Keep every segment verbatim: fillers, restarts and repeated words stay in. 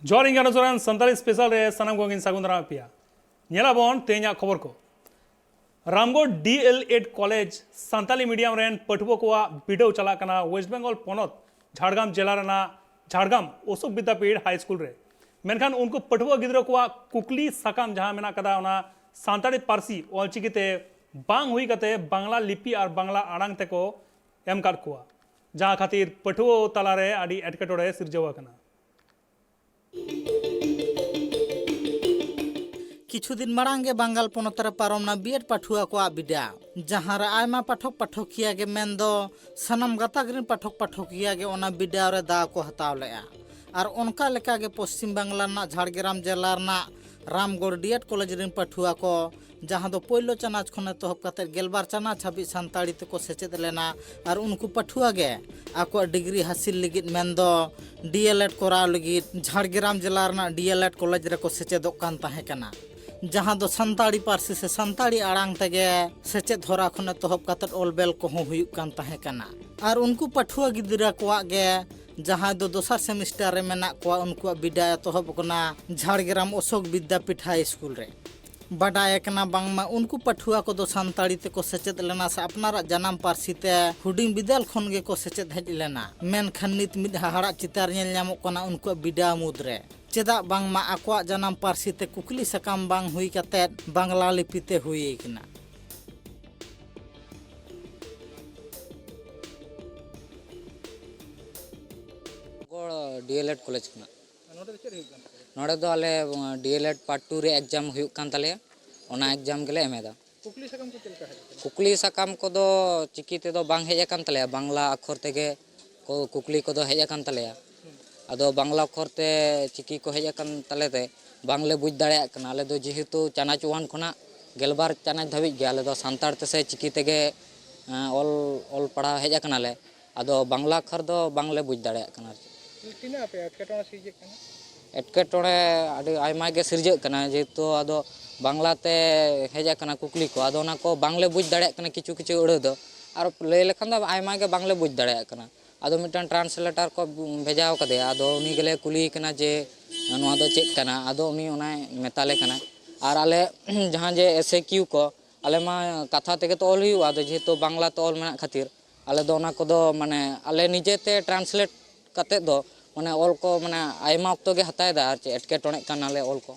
ᱡᱚᱦᱟᱨ, ᱤᱧ ᱜᱟᱱᱚ ᱥᱚᱨᱮᱱ ᱥᱟᱱᱛᱟᱲᱤ ᱥᱯᱮᱥᱟᱞ ᱨᱮ ᱥᱟᱱᱟᱢ ᱠᱚᱜᱮᱧ ᱥᱟᱹᱜᱩᱱ ᱫᱟᱨᱟᱢ ᱯᱮᱭᱟ᱾ ᱧᱮᱞᱟᱵᱚᱱ ᱛᱮᱦᱮᱧᱟᱜ ᱠᱷᱚᱵᱚᱨ ᱠᱚ᱾ Ramgarh D L Ed college Santali medium ᱨᱮᱱ ᱯᱟᱹᱴᱷᱩᱣᱟᱹ ᱠᱚᱣᱟᱜ ᱵᱤᱰᱟᱹᱣ ᱪᱟᱞᱟᱜ ᱠᱟᱱᱟ ᱳᱭᱮᱥᱴ ᱵᱮᱝᱜᱚᱞ ᱯᱚᱱᱚᱛ ᱡᱷᱟᱲᱜᱨᱟᱢ ᱡᱮᱞᱟ ᱨᱮᱱᱟᱜ ᱡᱷᱟᱲᱜᱨᱟᱢ ᱚᱥᱳᱠ ᱵᱤᱫᱽᱫᱟᱯᱤᱴ ᱦᱟᱭ ᱥᱠᱩᱞ ᱨᱮ᱾ ᱢᱮᱱᱠᱷᱟᱱ ᱩᱱᱠᱩ ᱯᱟᱹᱴᱷᱩᱣᱟᱹ ᱜᱤᱫᱽᱨᱟᱹ ᱠᱚᱣᱟᱜ ᱠᱩᱠᱞᱤ ᱥᱟᱠᱟᱢ ᱡᱟᱦᱟᱸ ᱢᱮᱱᱟᱜ ᱠᱟᱫᱟ, ᱚᱱᱟ ᱥᱟᱱᱛᱟᱲᱤ ᱯᱟᱹᱨᱥᱤ ᱚᱞᱪᱤᱠᱤ ᱛᱮ ᱵᱟᱝ ᱦᱩᱭ ᱠᱟᱛᱮ ᱵᱟᱝᱞᱟ ᱞᱤᱯᱤ ᱟᱨ ᱵᱟᱝᱞᱟ ᱟᱲᱟᱝ ᱛᱮᱠᱚ ᱮᱢ ᱠᱟᱫ ᱠᱚᱣᱟ, ᱡᱟᱦᱟᱸ ᱠᱷᱟᱹᱛᱤᱨ ᱯᱟᱹᱴᱷᱩᱣᱟᱹ ᱛᱟᱞᱟᱨᱮ ᱟᱹᱰᱤ ᱮᱴᱠᱮᱴᱚᱬᱮ ᱥᱤᱨᱡᱟᱹᱣ ᱟᱠᱟᱱᱟ᱾ ᱠᱤᱪᱷᱩ ᱫᱤᱱ ᱢᱟᱲᱟᱝ ᱜᱮ ᱵᱟᱝᱜᱟᱞ ᱯᱚᱱᱚᱛ ᱨᱮ ᱯᱟᱨᱚᱢᱱᱟ ᱵᱤᱭᱮᱰ ᱯᱟᱹᱴᱷᱩᱣᱟᱹ ᱠᱚᱣᱟᱜ ᱵᱤᱰᱟᱹᱣ, ᱡᱟᱦᱟᱸ ᱨᱮ ᱟᱭᱢᱟ ᱯᱟᱴᱷᱚᱠ ᱯᱟᱴᱷᱚᱠᱤᱭᱟᱹ ᱜᱮ ᱢᱮᱱᱫᱚ ᱥᱟᱱᱟᱢ ᱜᱟᱛᱟᱠ ᱨᱮᱱ ᱯᱟᱴᱷᱚᱠ ᱯᱟᱴᱷᱚᱠᱤᱭᱟᱹ ᱜᱮ ᱚᱱᱟ ᱵᱤᱰᱟᱹᱣ ᱨᱮ ᱫᱟᱣ ᱠᱚ ᱦᱟᱛᱟᱣ ᱞᱮᱫᱼᱟ᱾ ᱟᱨ ᱚᱱᱠᱟ ᱞᱮᱠᱟᱜᱮ ᱯᱚᱥᱪᱤᱢ ᱵᱟᱝᱞᱟ ᱨᱮᱱᱟᱜ ᱡᱷᱟᱲᱜᱨᱟᱢ ᱡᱮᱞᱟ ᱨᱮᱱᱟᱜ ᱨᱟᱢᱜᱚᱲ ᱰᱤᱭᱮᱰ ᱠᱚᱞᱮᱡᱽ ᱨᱮᱱ ᱯᱟᱹᱴᱷᱩᱣᱟᱹ ᱠᱚ, ᱡᱟᱦᱟᱸ ᱫᱚ ᱯᱳᱭᱞᱳ ᱪᱟᱱᱟᱪ ᱠᱷᱚᱱ ᱮᱛᱚᱦᱚᱵ ᱠᱟᱛᱮ ᱜᱮᱞᱵᱟᱨ ᱪᱟᱱᱟᱪ ᱦᱟᱹᱵᱤᱡ ᱥᱟᱱᱛᱟᱲᱤ ᱛᱮᱠᱚ ᱥᱮᱪᱮᱫ ᱞᱮᱱᱟ, ᱟᱨ ᱩᱱᱠᱩ ᱯᱟᱹᱴᱷᱩᱣᱟᱹ ᱜᱮ ᱟᱠᱚᱣᱟᱜ ᱰᱤᱜᱽᱨᱤ ᱦᱟᱹᱥᱤᱞ ᱞᱟᱹᱜᱤᱫ ᱢᱮᱱᱫᱚ ᱰᱤᱭᱮᱞᱮᱰ ᱠᱚᱨᱟᱣ ᱞᱟᱹᱜᱤᱫ ᱡᱷᱟᱲᱜᱨᱟᱢ ᱡᱮᱞᱟ ᱨᱮᱱᱟᱜ ᱰᱤᱭᱮᱞᱮᱰ ᱠᱚᱞᱮᱡᱽ ᱨᱮᱠᱚ ᱥᱮᱪᱮᱫᱚᱜ ᱠᱟᱱ ᱛᱟᱦᱮᱸ ᱠᱟᱱᱟ, ᱡᱟᱦᱟᱸ ᱫᱚ ᱥᱟᱱᱛᱟᱲᱤ ᱯᱟᱹᱨᱥᱤ ᱥᱮ ᱥᱟᱱᱛᱟᱲᱤ ᱟᱲᱟᱝ ᱛᱮᱜᱮ ᱥᱮᱪᱮᱫ ᱦᱚᱨᱟ ᱠᱷᱚᱱ ᱮᱛᱚᱦᱚᱵ ᱠᱟᱛᱮ ᱚᱞ ᱵᱮᱞ ᱠᱚᱦᱚᱸ ᱦᱩᱭᱩᱜ ᱠᱟᱱ ᱛᱟᱦᱮᱸ ᱠᱟᱱᱟ᱾ ᱟᱨ ᱩᱱᱠᱩ ᱯᱟᱹᱴᱷᱩᱣᱟᱹ ᱜᱤᱫᱽᱨᱟᱹ ᱠᱚᱣᱟᱜ ᱜᱮ, ᱡᱟᱦᱟᱸᱭ ᱫᱚ ᱫᱚᱥᱟᱨ ᱥᱮᱢᱤᱥᱴᱟᱨ ᱨᱮ ᱢᱮᱱᱟᱜ ᱠᱚᱣᱟ, ᱩᱱᱠᱩᱣᱟᱜ ᱵᱤᱰᱟᱹᱣ ᱮᱛᱚᱦᱚᱵ ᱟᱠᱟᱱᱟ ᱡᱷᱟᱲᱜᱨᱟᱢ ᱚᱥᱳᱠ ᱵᱤᱫᱽᱫᱟᱯᱤᱴ ᱦᱟᱭ ᱥᱠᱩᱞ ᱨᱮ᱾ ᱵᱟᱰᱟᱭ ᱟᱠᱟᱱᱟ ᱵᱟᱝᱢᱟ ᱩᱱᱠᱩ ᱯᱟᱹᱴᱷᱩᱣᱟᱹ ᱠᱚᱫᱚ ᱥᱟᱱᱛᱟᱲᱤ ᱛᱮᱠᱚ ᱥᱮᱪᱮᱫ ᱞᱮᱱᱟ ᱥᱮ ᱟᱯᱱᱟᱨᱟᱜ ᱡᱟᱱᱟᱢ ᱯᱟᱹᱨᱥᱤ ᱛᱮ ᱦᱩᱰᱤᱧ ᱵᱤᱫᱟᱹᱞ ᱠᱷᱚᱱ ᱜᱮᱠᱚ ᱥᱮᱪᱮᱫ ᱦᱮᱡ ᱞᱮᱱᱟ᱾ ᱢᱮᱱᱠᱷᱟᱱ ᱱᱤᱛ ᱢᱤᱫ ᱦᱟᱦᱟᱲᱟᱜ ᱪᱤᱛᱟᱹᱨ ᱧᱮᱞ ᱧᱟᱢᱚᱜ ᱠᱟᱱᱟ ᱩᱱᱠᱩᱣᱟᱜ ᱵᱤᱰᱟᱹᱣ ᱢᱩᱫᱽᱨᱮ᱾ ᱪᱮᱫᱟᱜ ᱵᱟᱝᱢᱟ ᱟᱠᱚᱣᱟᱜ ᱡᱟᱱᱟᱢ ᱯᱟᱹᱨᱥᱤ ᱛᱮ ᱠᱩᱠᱞᱤ ᱥᱟᱠᱟᱢ ᱵᱟᱝ ᱦᱩᱭ ᱠᱟᱛᱮᱫ ᱵᱟᱝᱞᱟ ᱞᱤᱯᱤ ᱛᱮ ᱦᱩᱭ ᱟᱠᱟᱱᱟ᱾ ᱜᱚᱲ ᱰᱤ ᱮᱞ ᱮᱰ ᱠᱚᱞᱮᱡᱽ ᱠᱷᱚᱱᱟᱜ᱾ ᱱᱚᱰᱮ ᱫᱚ ᱪᱮᱫ ᱦᱩᱭᱩᱜ ᱠᱟᱱ ᱛᱟᱯᱮᱭᱟ? ᱱᱚᱰᱮ ᱫᱚ ᱟᱞᱮ, ᱩᱸ, ᱰᱤ ᱮᱞ ᱮᱰ ᱯᱟᱨᱴ ᱴᱩ ᱨᱮ ᱮᱠᱡᱟᱢ ᱦᱩᱭᱩᱜ ᱠᱟᱱ ᱛᱟᱞᱮᱭᱟ, ᱚᱱᱟ ᱮᱠᱡᱟᱢ ᱜᱮᱞᱮ ᱮᱢ ᱮᱫᱟ᱾ ᱠᱩᱠᱞᱤ ᱥᱟᱠᱟᱢ ᱠᱚ ᱪᱮᱫ ᱞᱮᱠᱟ ᱦᱮᱡ ᱟᱠᱟᱱᱟ? ᱠᱩᱠᱞᱤ ᱥᱟᱠᱟᱢ ᱠᱚᱫᱚ ᱪᱤᱠᱤ ᱛᱮᱫᱚ ᱵᱟᱝ ᱦᱮᱡ ᱟᱠᱟᱱ ᱛᱟᱞᱮᱭᱟ, ᱵᱟᱝᱞᱟ ᱟᱠᱷᱚᱨ ᱛᱮᱜᱮ ᱠᱚ, ᱠᱩᱠᱞᱤ ᱠᱚᱫᱚ ᱦᱮᱡ ᱟᱠᱟᱱ ᱛᱟᱞᱮᱭᱟ᱾ ᱦᱩᱸ᱾ ᱟᱫᱚ ᱵᱟᱝᱞᱟ ᱟᱠᱷᱚᱨ ᱛᱮ ᱪᱤᱠᱤ ᱠᱚ ᱦᱮᱡ ᱟᱠᱟᱱ ᱛᱟᱞᱮ ᱛᱮ ᱵᱟᱝᱞᱮ ᱵᱩᱡᱽ ᱫᱟᱲᱮᱭᱟᱜ ᱠᱟᱱᱟ᱾ ᱟᱞᱮ ᱫᱚ ᱡᱮᱦᱮᱛᱩ ᱪᱟᱱᱟᱪ ᱚᱣᱟᱱ ᱠᱷᱚᱱᱟᱜ ᱜᱮᱞᱵᱟᱨ ᱪᱟᱱᱟᱪ ᱫᱷᱟᱹᱵᱤᱡ ᱜᱮ ᱟᱞᱮ ᱫᱚ ᱥᱟᱱᱛᱟᱲ ᱛᱮᱥᱮ ᱪᱤᱠᱤ ᱛᱮᱜᱮ, ᱮᱸ, ᱚᱞ, ᱚᱞ ᱯᱟᱲᱦᱟᱣ ᱦᱮᱡ ᱟᱠᱟᱱᱟᱞᱮ᱾ ᱟᱫᱚ ᱵᱟᱝᱞᱟ ᱟᱠᱷᱚᱨ ᱫᱚ ᱵᱟᱝᱞᱮ ᱵᱩᱡᱽ ᱫᱟᱲᱮᱭᱟᱜ ᱠᱟᱱᱟ ᱟᱨ ᱪᱮᱫ᱾ ᱛᱤᱱᱟᱹᱜ ᱟᱯᱮ ᱮᱴᱠᱮᱴᱚᱬᱮ ᱥᱤᱨᱡᱟᱹᱜ ᱠᱟᱱᱟ? ᱮᱴᱠᱮᱴᱚᱬᱮ ᱟᱹᱰᱤ ᱟᱭᱢᱟ ᱜᱮ ᱥᱤᱨᱡᱟᱹᱜ ᱠᱟᱱᱟ, ᱡᱮᱦᱮᱛᱩ ᱟᱫᱚ ᱵᱟᱝᱞᱟ ᱛᱮ ᱦᱮᱡ ᱟᱠᱟᱱᱟ ᱠᱩᱠᱞᱤ ᱠᱚ, ᱟᱫᱚ ᱚᱱᱟ ᱠᱚ ᱵᱟᱝᱞᱮ ᱵᱩᱡᱽ ᱫᱟᱲᱮᱭᱟᱜ ᱠᱟᱱᱟ ᱠᱤᱪᱷᱩ ᱠᱤᱪᱷᱩ ᱟᱹᱲᱟᱹ ᱫᱚ, ᱟᱨ ᱞᱟᱹᱭ ᱞᱮᱠᱷᱟᱱ ᱫᱚ ᱟᱭᱢᱟ ᱜᱮ ᱵᱟᱝᱞᱮ ᱵᱩᱡᱽ ᱫᱟᱲᱮᱭᱟᱜ ᱠᱟᱱᱟ᱾ ᱟᱫᱚ ᱢᱤᱫᱴᱟᱝ ᱴᱨᱟᱱᱥᱞᱮᱴᱟᱨ ᱠᱚ ᱵᱷᱮᱡᱟᱣ ᱠᱟᱫᱮᱭᱟ, ᱟᱫᱚ ᱩᱱᱤ ᱜᱮᱞᱮ ᱠᱩᱞᱤᱭᱮ ᱠᱟᱱᱟ ᱡᱮ, ᱱᱚᱣᱟ ᱫᱚ ᱪᱮᱫ ᱠᱟᱱᱟ? ᱟᱫᱚ ᱩᱱᱤ ᱚᱱᱟᱭ ᱢᱮᱛᱟᱞᱮ ᱠᱟᱱᱟ᱾ ᱟᱨ ᱟᱞᱮ ᱡᱟᱦᱟᱸ ᱡᱮ ᱮᱥ ᱮ ᱠᱤᱭᱩ ᱠᱚ, ᱟᱞᱮ ᱢᱟ ᱠᱟᱛᱷᱟ ᱛᱮᱜᱮ ᱛᱚ ᱚᱞ ᱦᱩᱭᱩᱜᱼᱟ, ᱟᱫᱚ ᱡᱮᱦᱮᱛᱩ ᱵᱟᱝᱞᱟ ᱛᱮ ᱚᱞ ᱢᱮᱱᱟᱜ ᱠᱷᱟᱹᱛᱤᱨ ᱟᱞᱮ ᱫᱚ ᱚᱱᱟ ᱠᱚᱫᱚ ᱢᱟᱱᱮ ᱟᱞᱮ ᱱᱤᱡᱮᱛᱮ ᱴᱨᱟᱱᱥᱞᱮᱴ ᱠᱟᱛᱮᱫ ᱫᱚ ᱢᱟᱱᱮ ᱚᱞ ᱠᱚ ᱢᱟᱱᱮ ᱟᱭᱢᱟ ᱚᱠᱛᱚ ᱜᱮ ᱦᱟᱛᱟᱣ ᱮᱫᱟ, ᱟᱨ ᱪᱮᱫ ᱮᱴᱠᱮᱴᱚᱬᱮᱜ ᱠᱟᱱᱟᱞᱮ ᱚᱞ ᱠᱚ᱾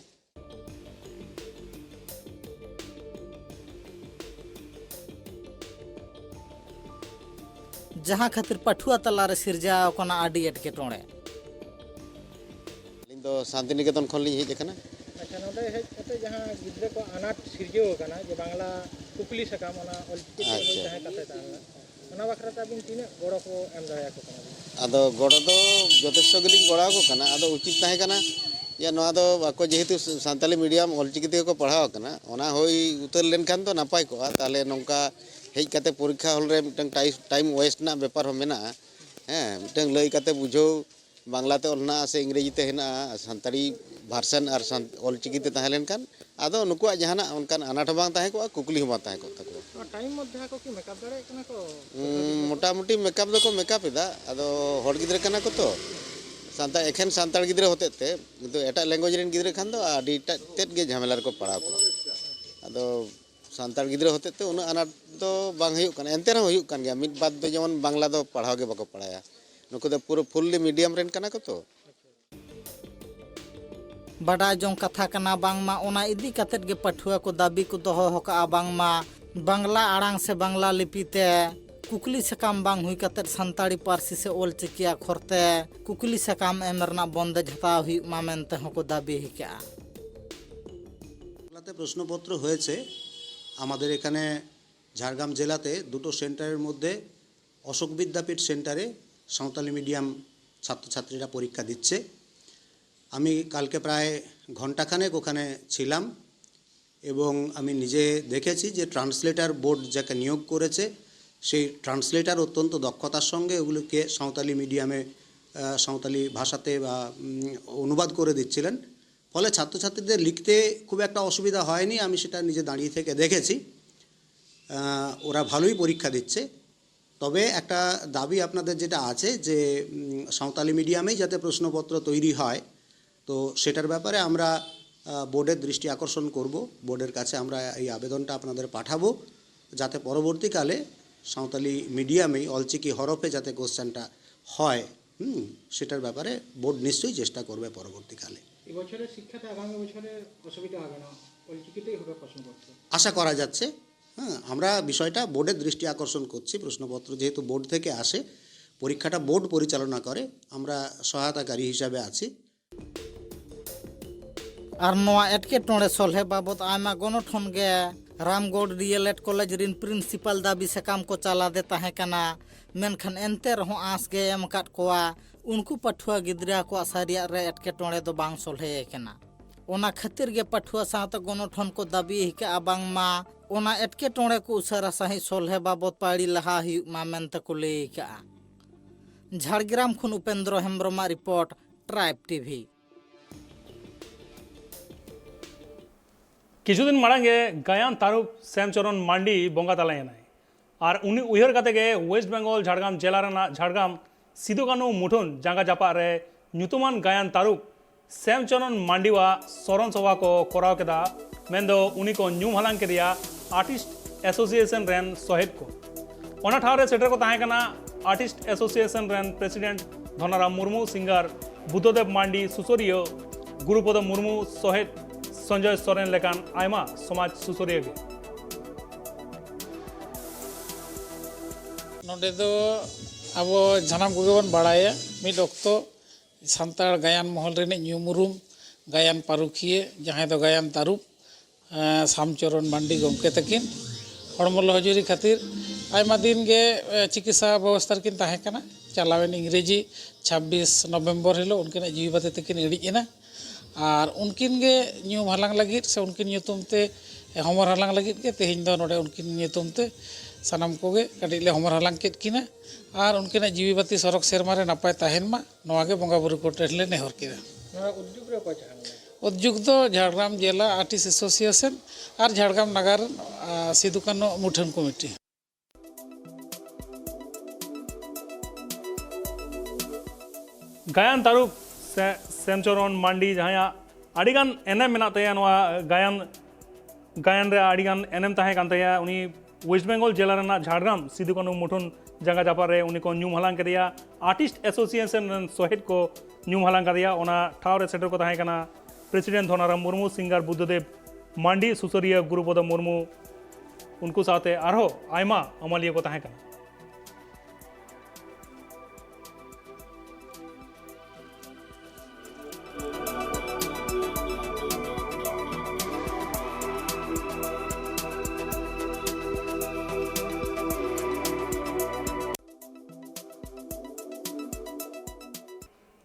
ᱡᱟᱦᱟᱸ ᱠᱷᱟᱹᱛᱤᱨ ᱯᱟᱹᱴᱷᱩᱣᱟᱹ ᱛᱟᱞᱟᱨᱮ ᱥᱤᱨᱡᱟᱹᱣ ᱟᱠᱟᱱᱟ ᱟᱹᱰᱤ ᱮᱴᱠᱮᱴᱚᱬᱮ᱾ ᱟᱹᱞᱤᱧ ᱫᱚ ᱥᱟᱱᱛᱤᱱᱤᱠᱮᱛᱚᱱ ᱠᱷᱚᱱ ᱞᱤᱧ ᱦᱮᱡ ᱟᱠᱟᱱᱟ᱾ ᱟᱪᱪᱷᱟ, ᱱᱚᱰᱮ ᱦᱮᱡ ᱠᱟᱛᱮ ᱡᱟᱦᱟᱸ ᱜᱤᱫᱽᱨᱟ ᱠᱚᱣᱟᱜ ᱟᱱᱟᱴ ᱥᱤᱨᱡᱟᱹᱣ ᱟᱠᱟᱱᱟ, ᱡᱮ ᱵᱟᱝᱞᱟ ᱠᱩᱠᱞᱤ ᱥᱟᱠᱟᱢ, ᱚᱱᱟ ᱚᱞᱪᱤᱠᱤ ᱛᱮ ᱦᱩᱭ ᱟᱪᱪᱷᱟ᱾ ᱛᱟᱦᱮᱸ ᱠᱟᱛᱮ ᱛᱟᱦᱮᱸ ᱞᱮᱱᱟ, ᱚᱱᱟ ᱵᱟᱠᱷᱨᱟ ᱛᱮ ᱟᱹᱵᱤᱱ ᱛᱤᱱᱟᱹᱜ ᱜᱚᱲᱚ ᱠᱚ ᱮᱢ ᱫᱟᱲᱮᱭᱟᱠᱚ ᱠᱟᱱᱟ ᱵᱤᱱ? ᱟᱫᱚ ᱜᱚᱲᱚ ᱫᱚ ᱡᱚᱛᱷᱮᱥᱴᱚ ᱜᱮᱞᱤᱧ ᱜᱚᱲᱚ ᱟᱠᱚ ᱠᱟᱱᱟ᱾ ᱟᱫᱚ ᱩᱪᱤᱛ ᱛᱟᱦᱮᱸ ᱠᱟᱱᱟ ᱡᱮ ᱱᱚᱣᱟ ᱫᱚ ᱟᱠᱚ ᱡᱮᱦᱮᱛᱩ ᱥᱟᱱᱛᱟᱞᱤ ᱢᱤᱰᱤᱭᱟᱢ ᱚᱞᱪᱤᱠᱤ ᱛᱮᱜᱮ ᱠᱚ ᱯᱟᱲᱦᱟᱣ ᱟᱠᱟᱱᱟ, ᱚᱱᱟ ᱦᱩᱭ ᱩᱛᱟᱹᱨ ᱞᱮᱱᱠᱷᱟᱱ ᱫᱚ ᱱᱟᱯᱟᱭ ᱠᱚᱜᱼᱟ᱾ ᱛᱟᱦᱚᱞᱮ ᱱᱚᱝᱠᱟ ᱦᱮᱡ ᱠᱟᱛᱮ ᱯᱚᱨᱤᱠᱠᱷᱟ ᱦᱚᱞ ᱨᱮ ᱢᱤᱫᱴᱟᱝ ᱴᱟᱭᱤ-, ᱴᱟᱭᱤᱢ ᱳᱭᱮᱥᱴ ᱨᱮᱱᱟᱜ ᱵᱮᱯᱟᱨ ᱦᱚᱸ ᱢᱮᱱᱟᱜᱼᱟ᱾ ᱦᱮᱸ, ᱢᱤᱫᱴᱟᱝ ᱞᱟᱹᱭ ᱠᱟᱛᱮ ᱵᱩᱡᱷᱟᱹᱣ, ᱵᱟᱝᱞᱟ ᱛᱮ ᱚᱞ ᱦᱮᱱᱟᱜᱼᱟ ᱥᱮ ᱤᱝᱨᱮᱡᱤ ᱛᱮ ᱦᱮᱱᱟᱜᱼᱟ, ᱥᱟᱱᱛᱟᱲᱤ ᱵᱷᱟᱨᱥᱟᱱ ᱟᱨ ᱥᱟᱱ-, ᱚᱞᱪᱤᱠᱤ ᱛᱮ ᱛᱟᱦᱮᱸ ᱞᱮᱱᱠᱷᱟᱱ ᱟᱫᱚ ᱱᱩᱠᱩᱣᱟᱜ ᱡᱟᱦᱟᱱᱟᱜ ᱚᱱᱠᱟᱱ ᱟᱱᱟᱴ ᱦᱚᱸ ᱵᱟᱝ ᱛᱟᱦᱮᱸ ᱠᱚᱜᱼᱟ, ᱠᱩᱠᱞᱤ ᱦᱚᱸ ᱵᱟᱝ ᱛᱟᱦᱮᱸ ᱠᱚᱜ ᱛᱟᱠᱚᱣᱟ᱾ ᱱᱚᱣᱟ ᱴᱟᱭᱤᱢ ᱢᱚᱫᱽᱫᱷᱮ ᱟᱠᱚ ᱠᱤ ᱢᱮᱠᱟᱯ ᱫᱟᱲᱮᱭᱟᱜ ᱠᱟᱱᱟ ᱠᱚ? ᱩᱸ, ᱢᱚᱴᱟᱢᱩᱴᱤ ᱢᱮᱠᱟᱯ ᱫᱚᱠᱚ ᱢᱮᱠᱟᱯ ᱮᱫᱟ, ᱟᱫᱚ ᱦᱚᱲ ᱜᱤᱫᱽᱨᱟᱹ ᱠᱟᱱᱟ ᱠᱚ ᱛᱚ, ᱥᱟᱱᱛᱟᱲ, ᱮᱠᱷᱮᱱ ᱥᱟᱱᱛᱟᱲ ᱜᱤᱫᱽᱨᱟᱹ ᱦᱚᱛᱮᱡ ᱛᱮ, ᱠᱤᱱᱛᱩ ᱮᱴᱟᱜ ᱞᱮᱝᱜᱩᱭᱮᱡᱽ ᱨᱮᱱ ᱜᱤᱫᱽᱨᱟᱹ ᱠᱷᱟᱱ ᱫᱚ ᱟᱹᱰᱤ ᱮᱴᱟᱜ ᱛᱮᱫ ᱜᱮ ᱡᱷᱟᱢᱮᱞᱟ ᱨᱮᱠᱚ ᱯᱟᱲᱟᱣ ᱠᱚᱜᱼᱟ᱾ ᱟᱫᱚ ᱥᱟᱱᱛᱟᱲ ᱜᱤᱫᱽᱨᱟᱹ ᱦᱚᱛᱮᱡ ᱛᱮ ᱩᱱᱟᱹᱜ ᱟᱱᱟᱴ ᱫᱚ ᱵᱟᱝ ᱦᱩᱭᱩᱜ ᱠᱟᱱᱟ, ᱮᱱᱛᱮ ᱨᱮᱦᱚᱸ ᱦᱩᱭᱩᱜ ᱠᱟᱱ ᱜᱮᱭᱟ᱾ ᱢᱤᱫ ᱵᱟᱨ ᱫᱚ ᱡᱮᱢᱚᱱ ᱵᱟᱝᱞᱟ ᱫᱚ ᱯᱟᱲᱦᱟᱣ ᱜᱮ ᱵᱟᱠᱚ ᱯᱟᱲᱦᱟᱭᱟ, ᱱᱩᱠᱩ ᱫᱚ ᱯᱩᱨᱟᱹ ᱯᱷᱩᱞᱞᱤ ᱢᱤᱰᱤᱭᱟᱢ ᱨᱮᱱ ᱠᱟᱱᱟ ᱠᱚ ᱛᱚ᱾ ᱵᱟᱰᱟᱭ ᱡᱚᱝ ᱠᱟᱛᱷᱟ ᱠᱟᱱᱟ ᱵᱟᱝᱢᱟ ᱚᱱᱟ ᱤᱫᱤ ᱠᱟᱛᱮᱫ ᱜᱮ ᱯᱟᱹᱴᱷᱩᱣᱟᱹ ᱠᱚ ᱫᱟᱹᱵᱤ ᱠᱚ ᱫᱚᱦᱚ ᱟᱠᱟᱫᱼᱟ ᱵᱟᱝᱢᱟ ᱵᱟᱝᱞᱟ ᱟᱲᱟᱝ ᱥᱮ ᱵᱟᱝᱞᱟ ᱞᱤᱯᱤ ᱛᱮ ᱠᱩᱠᱞᱤ ᱥᱟᱠᱟᱢ ᱵᱟᱝ ᱦᱩᱭ ᱠᱟᱛᱮᱫ ᱥᱟᱱᱛᱟᱲᱤ ᱯᱟᱹᱨᱥᱤ ᱥᱮ ᱚᱞ ᱪᱤᱠᱤ ᱟᱠᱷᱚᱨ ᱛᱮ ᱠᱩᱠᱞᱤ ᱥᱟᱠᱟᱢ ᱮᱢ ᱨᱮᱱᱟᱜ ᱵᱚᱱᱫᱮᱡᱽ ᱦᱟᱛᱟᱣ ᱦᱩᱭᱩᱜ ᱢᱟ ᱢᱮᱱᱛᱮ ᱦᱚᱸᱠᱚ ᱫᱟᱹᱵᱤ ᱟᱠᱟᱫᱼᱟ᱾ বাংলাতে প্রশ্নপত্র হয়েছে, আমাদের এখানে ঝাড়গ্রাম জেলাতে দুটো সেন্টারের মধ্যে অশোক বিদ্যাপীঠ সেন্টারে সাঁওতালি মিডিয়াম ছাত্রছাত্রীরা পরীক্ষা দিচ্ছে। আমি কালকে প্রায় ঘন্টাখানেক ওখানে ছিলাম এবং আমি নিজে দেখেছি যে ট্রান্সলেটর বোর্ড যাকে নিয়োগ করেছে, সেই ট্রান্সলেটর অত্যন্ত দক্ষতার সঙ্গে ওগুলোকে সাঁওতালি মিডিয়ামে, আহ, সাঁওতালি ভাষাতে বা, উম, অনুবাদ করে দিচ্ছিলেন। ফলে ছাত্রছাত্রীদের লিখতে খুব একটা অসুবিধা হয়নি, আমি সেটা নিজে দাঁড়িয়ে থেকে দেখেছি। আহ, ওরা ভালোই পরীক্ষা দিচ্ছে। তবে একটা দাবি আপনাদের যেটা আছে যে, উম, সাঁওতালি মিডিয়ামেই যাতে প্রশ্নপত্র তৈরি হয়, তো সেটার ব্যাপারে আমরা বোর্ডের দৃষ্টি আকর্ষণ করব। বোর্ডের কাছে আমরা এই আবেদনটা আপনাদের পাঠাবো, যাতে পরবর্তীকালে সাঁওতালি মিডিয়ামেই, অলচিকি হরফে যাতে কোশ্চেনটা হয়। হুম, সেটার ব্যাপারে বোর্ড নিশ্চয়ই চেষ্টা করবে পরবর্তীকালে। এবছরের শিক্ষাতে আগামী বছরের অসুবিধা হবে না, অলচিকিতেই হবে প্রশ্নপত্র। আশা করা যাচ্ছে। হ্যাঁ, আমরা বিষয়টা বোর্ডের দৃষ্টি আকর্ষণ করছি। প্রশ্নপত্র যেহেতু বোর্ড থেকে আসে, পরীক্ষাটা বোর্ড পরিচালনা করে, আমরা সহায়তাকারী হিসাবে আছি। ᱟᱨ ᱱᱚᱣᱟ ᱮᱴᱠᱮᱴᱚᱬᱮ ᱥᱚᱞᱦᱮ ᱵᱟᱵᱚᱫ ᱟᱭᱢᱟ ᱜᱚᱱᱚᱴᱷᱚᱱ ᱜᱮ Ramgarh D L Ed college ᱨᱤᱱ ᱯᱨᱤᱱᱥᱤᱯᱟᱞ ᱫᱟᱹᱵᱤ ᱥᱟᱠᱟᱢ ᱠᱚ ᱪᱟᱞᱟᱫᱮ ᱛᱟᱦᱮᱸ ᱠᱟᱱᱟ᱾ ᱢᱮᱱᱠᱷᱟᱱ ᱮᱱᱛᱮ ᱨᱮᱦᱚᱸ ᱟᱸᱥ ᱜᱮ ᱮᱢ ᱟᱠᱟᱫ ᱠᱚᱣᱟ, ᱩᱱᱠᱩ ᱯᱟᱹᱴᱷᱩᱣᱟᱹ ᱜᱤᱫᱽᱨᱟᱹ ᱠᱚᱣᱟᱜ ᱥᱟᱹᱨᱤᱭᱟᱜ ᱨᱮ ᱮᱴᱠᱮᱴᱚᱬᱮ ᱫᱚ ᱵᱟᱝ ᱥᱚᱞᱦᱮ ᱟᱠᱟᱱᱟ᱾ ᱚᱱᱟ ᱠᱷᱟᱹᱛᱤᱨ ᱜᱮ ᱯᱟᱹᱴᱷᱩᱣᱟᱹ ᱥᱟᱶᱛᱟ ᱜᱚᱱᱚᱴᱷᱚᱱ ᱠᱚ ᱫᱟᱹᱵᱤ ᱟᱠᱟᱫᱼᱟ ᱵᱟᱝᱢᱟ ᱚᱱᱟ ᱮᱴᱠᱮᱴᱚᱬᱮ ᱠᱚ ᱩᱥᱟᱹᱨᱟ ᱥᱟᱺᱦᱤᱡ ᱥᱚᱞᱦᱮ ᱵᱟᱵᱚᱫ ᱯᱟᱹᱲᱤ ᱞᱟᱦᱟ ᱦᱩᱭᱩᱜ ᱢᱟ ᱢᱮᱱᱛᱮ ᱠᱚ ᱞᱟᱹᱭ ᱟᱠᱟᱫᱼᱟ᱾ ᱡᱷᱟᱲᱜᱨᱟᱢ ᱠᱷᱚᱱ ᱩᱯᱮᱱᱫᱨᱚ ᱦᱮᱢᱵᱨᱚᱢᱟᱜ ᱨᱤᱯᱳᱨᱴ, ᱴᱨᱟᱭᱤᱵᱽ ᱴᱤᱵᱷᱤ᱾ ᱠᱤᱪᱷᱩ ᱫᱤᱱ ᱢᱟᱲᱟᱝ ᱜᱮ ᱜᱟᱭᱟᱱ ᱛᱟᱹᱨᱩᱵ ᱥᱮᱢᱪᱚᱨᱚᱱ ᱢᱟᱱᱰᱤ ᱵᱚᱸᱜᱟ ᱛᱟᱞᱟᱭᱮᱱᱟᱭ᱾ ᱟᱨ ᱩᱱᱤ ᱩᱭᱦᱟᱹᱨ ᱠᱟᱛᱮ ᱜᱮ ᱳᱭᱮᱥᱴ ᱵᱮᱝᱜᱚᱞ ᱡᱷᱟᱲᱜᱨᱟᱢ ᱡᱮᱞᱟ ᱨᱮᱱᱟᱜ ᱡᱷᱟᱲᱜᱨᱟᱢ ᱥᱤᱫᱩ ᱠᱟᱹᱱᱦᱩ ᱢᱩᱴᱷᱟᱹᱱ ᱡᱟᱸᱜᱟ ᱡᱟᱯᱟᱜ ᱨᱮ ᱧᱩᱛᱩᱢᱟᱱ ᱜᱟᱭᱟᱱ ᱛᱟᱹᱨᱩᱵ ᱥᱮᱢᱪᱚᱨᱚᱱ ᱢᱟᱱᱰᱤᱣᱟᱜ ᱥᱚᱨᱚᱱ ᱥᱚᱵᱷᱟ ᱠᱚ ᱠᱚᱨᱟᱣ ᱠᱮᱫᱟ᱾ ᱢᱮᱱᱫᱚ ᱩᱱᱤ ᱠᱚ ᱧᱩᱢ ᱦᱟᱞᱟᱝ ᱠᱮᱫᱮᱭᱟ ᱟᱨᱴᱤᱥᱴ ᱮᱥᱳᱥᱤᱭᱮᱥᱚᱱ ᱨᱮᱱ ᱥᱚᱦᱮᱫ ᱠᱚ᱾ ᱚᱱᱟ ᱴᱷᱟᱶ ᱨᱮ ᱥᱮᱴᱮᱨ ᱠᱚ ᱛᱟᱦᱮᱸ ᱠᱟᱱᱟ ᱟᱨᱴᱤᱥᱴ ᱮᱥᱳᱥᱤᱭᱮᱥᱚᱱ ᱨᱮᱱ ᱯᱨᱮᱥᱤᱰᱮᱱᱴ ᱫᱷᱚᱱᱟᱨᱟᱢ ᱢᱩᱨᱢᱩ, ᱥᱤᱝᱜᱟᱨ ᱵᱩᱫᱽᱫᱷᱚᱫᱮᱵ ᱢᱟᱱᱰᱤ, ᱥᱩᱥᱟᱹᱨᱤᱭᱟᱹ ᱜᱩᱨᱩᱯᱚᱫᱚ ᱢᱩᱨᱢᱩ, ᱥᱚᱦᱮᱫ ᱥᱚᱧᱡᱚᱭ ᱥᱚᱨᱮᱱ ᱞᱮᱠᱟᱱ ᱟᱭᱢᱟ ᱥᱚᱢᱟᱡᱽ ᱥᱩᱥᱟᱹᱨᱤᱭᱟᱹ ᱜᱮ᱾ ᱱᱚᱰᱮ ᱫᱚ ᱟᱵᱚ ᱥᱟᱱᱟᱢ ᱠᱚᱜᱮ ᱵᱚᱱ ᱵᱟᱲᱟᱭᱟ, ᱢᱤᱫ ᱚᱠᱛᱚ ᱥᱟᱱᱛᱟᱲ ᱜᱟᱭᱟᱱ ᱢᱚᱦᱚᱞ ᱨᱤᱱᱤᱡ ᱧᱩᱢ ᱩᱨᱩᱢ ᱜᱟᱭᱟᱱ ᱯᱟᱹᱨᱩᱠᱷᱤᱭᱟᱹ, ᱡᱟᱦᱟᱸᱭ ᱫᱚ ᱜᱟᱭᱟᱱ ᱛᱟᱹᱨᱩᱵ, ᱮᱸ, ᱥᱟᱢᱪᱚᱨᱚᱱ ᱢᱟᱱᱰᱤ ᱜᱚᱢᱠᱮ ᱛᱟᱹᱠᱤᱱ ᱦᱚᱲᱢᱚ ᱞᱚᱦᱚᱡᱩᱨᱤ ᱠᱷᱟᱹᱛᱤᱨ ᱟᱭᱢᱟ ᱫᱤᱱ ᱜᱮ, ᱮ, ᱪᱤᱠᱤᱛᱥᱟ ᱵᱮᱵᱚᱥᱛᱷᱟ ᱨᱮᱠᱤᱱ ᱛᱟᱦᱮᱸ ᱠᱟᱱᱟ᱾ ᱪᱟᱞᱟᱣᱮᱱ ᱤᱝᱨᱮᱡᱤ ᱪᱷᱟᱵᱵᱤᱥ ᱱᱚᱵᱷᱮᱢᱵᱚᱨ ᱦᱤᱞᱳᱜ ᱩᱱᱠᱤᱱᱟᱜ ᱡᱤᱣᱤ ᱵᱟᱹᱛᱤ ᱛᱟᱹᱠᱤᱱ ᱤᱬᱤᱡ ᱮᱱᱟ᱾ ᱟᱨ ᱩᱱᱠᱤᱱ ᱜᱮ ᱧᱩᱢ ᱦᱟᱞᱟᱝ ᱞᱟᱹᱜᱤᱫ ᱥᱮ ᱩᱱᱠᱤᱱ ᱧᱩᱛᱩᱢ ᱛᱮ ᱦᱚᱢᱚᱨ ᱦᱟᱞᱟᱝ ᱞᱟᱹᱜᱤᱫ ᱜᱮ ᱛᱮᱦᱮᱧ ᱫᱚ ᱱᱚᱰᱮ ᱩᱱᱠᱤᱱ ᱧᱩᱛᱩᱢ ᱛᱮ ᱥᱟᱱᱟᱢ ᱠᱚᱜᱮ ᱠᱟᱹᱴᱤᱡ ᱞᱮ ᱦᱚᱢᱚᱨ ᱦᱟᱞᱟᱝ ᱠᱮᱫ ᱠᱤᱱᱟ᱾ ᱟᱨ ᱩᱱᱠᱤᱱᱟᱜ ᱡᱤᱣᱤ ᱵᱟᱹᱛᱤ ᱥᱚᱨᱚᱜᱽ ᱥᱮᱨᱢᱟ ᱨᱮ ᱱᱟᱯᱟᱭ ᱛᱟᱦᱮᱱ ᱢᱟ, ᱱᱚᱣᱟ ᱜᱮ ᱵᱚᱸᱜᱟ ᱵᱩᱨᱩ ᱠᱚ ᱴᱷᱮᱱ ᱞᱮ ᱱᱮᱦᱚᱨ ᱠᱮᱫᱟ᱾ ᱱᱚᱣᱟ ᱩᱫᱽᱡᱳᱜᱽ ᱨᱮ ᱚᱠᱚᱭ ᱛᱟᱦᱮᱸ ᱞᱮᱱᱟ? ᱩᱫᱽᱡᱳᱜᱽ ᱫᱚ ᱡᱷᱟᱲᱜᱨᱟᱢ ᱡᱮᱞᱟ ᱟᱨᱴᱤᱥᱴ ᱮᱥᱳᱥᱤᱭᱮᱥᱚᱱ ᱟᱨ ᱡᱷᱟᱲᱜᱨᱟᱢ ᱱᱟᱜᱟᱨ, ᱟ, ᱥᱤᱫᱩ ᱠᱟᱹᱱᱦᱩ ᱢᱩᱴᱷᱟᱹᱱ ᱠᱚᱢᱤᱴᱤ᱾ ᱜᱟᱭᱟᱱ ᱛᱟᱹᱨᱩᱵ ᱥᱮ ᱯᱨᱮᱢᱪᱚᱨᱚᱱ ᱢᱟᱱᱰᱤ, ᱡᱟᱦᱟᱸᱭᱟᱜ ᱟᱹᱰᱤᱜᱟᱱ ᱮᱱᱮᱢ ᱢᱮᱱᱟᱜ ᱛᱟᱭᱟ ᱱᱚᱣᱟ ᱜᱟᱭᱟᱱ, ᱜᱟᱭᱟᱱ ᱨᱮ ᱟᱹᱰᱤᱜᱟᱱ ᱮᱱᱮᱢ ᱛᱟᱦᱮᱸ ᱠᱟᱱ ᱛᱟᱭᱟ, ᱩᱱᱤ ᱳᱭᱮᱥᱴ ᱵᱮᱝᱜᱚᱞ ᱡᱮᱞᱟ ᱨᱮᱱᱟᱜ ᱡᱷᱟᱲᱜᱨᱟᱢ ᱥᱤᱫᱩ ᱠᱟᱹᱱᱦᱩ ᱢᱩᱴᱷᱟᱹᱱ ᱡᱟᱸᱜᱟ ᱡᱟᱯᱟᱜ ᱨᱮ ᱩᱱᱤ ᱠᱚ ᱧᱩᱢ ᱦᱟᱞᱟᱝ ᱠᱮᱫᱮᱭᱟ᱾ ᱟᱨᱴᱤᱥᱴ ᱮᱥᱳᱥᱤᱭᱮᱥᱚᱱ ᱨᱮᱱ ᱥᱚᱦᱮᱫ ᱠᱚ ᱧᱩᱢ ᱦᱟᱞᱟᱝ ᱠᱟᱫᱮᱭᱟ᱾ ᱚᱱᱟ ᱴᱷᱟᱶ ᱨᱮ ᱥᱮᱴᱮᱨ ᱠᱚ ᱛᱟᱦᱮᱸ ᱠᱟᱱᱟ ᱯᱨᱮᱥᱤᱰᱮᱱᱴ ᱫᱷᱚᱱᱟᱨᱟᱢ ᱢᱩᱨᱢᱩ, ᱥᱤᱝᱜᱟᱨ ᱵᱩᱫᱽᱫᱷᱚᱫᱮᱵ ᱢᱟᱱᱰᱤ, ᱥᱩᱥᱟᱹᱨᱤᱭᱟᱹ ᱜᱩᱨᱩᱯᱚᱫᱚ ᱢᱩᱨᱢᱩ, ᱩᱱᱠᱩ ᱥᱟᱶᱛᱮ ᱟᱨᱦᱚᱸ ᱟᱭᱢᱟ ᱚᱱᱚᱞᱤᱭᱟᱹ ᱠᱚ ᱛᱟᱦᱮᱸ ᱠᱟᱱᱟ᱾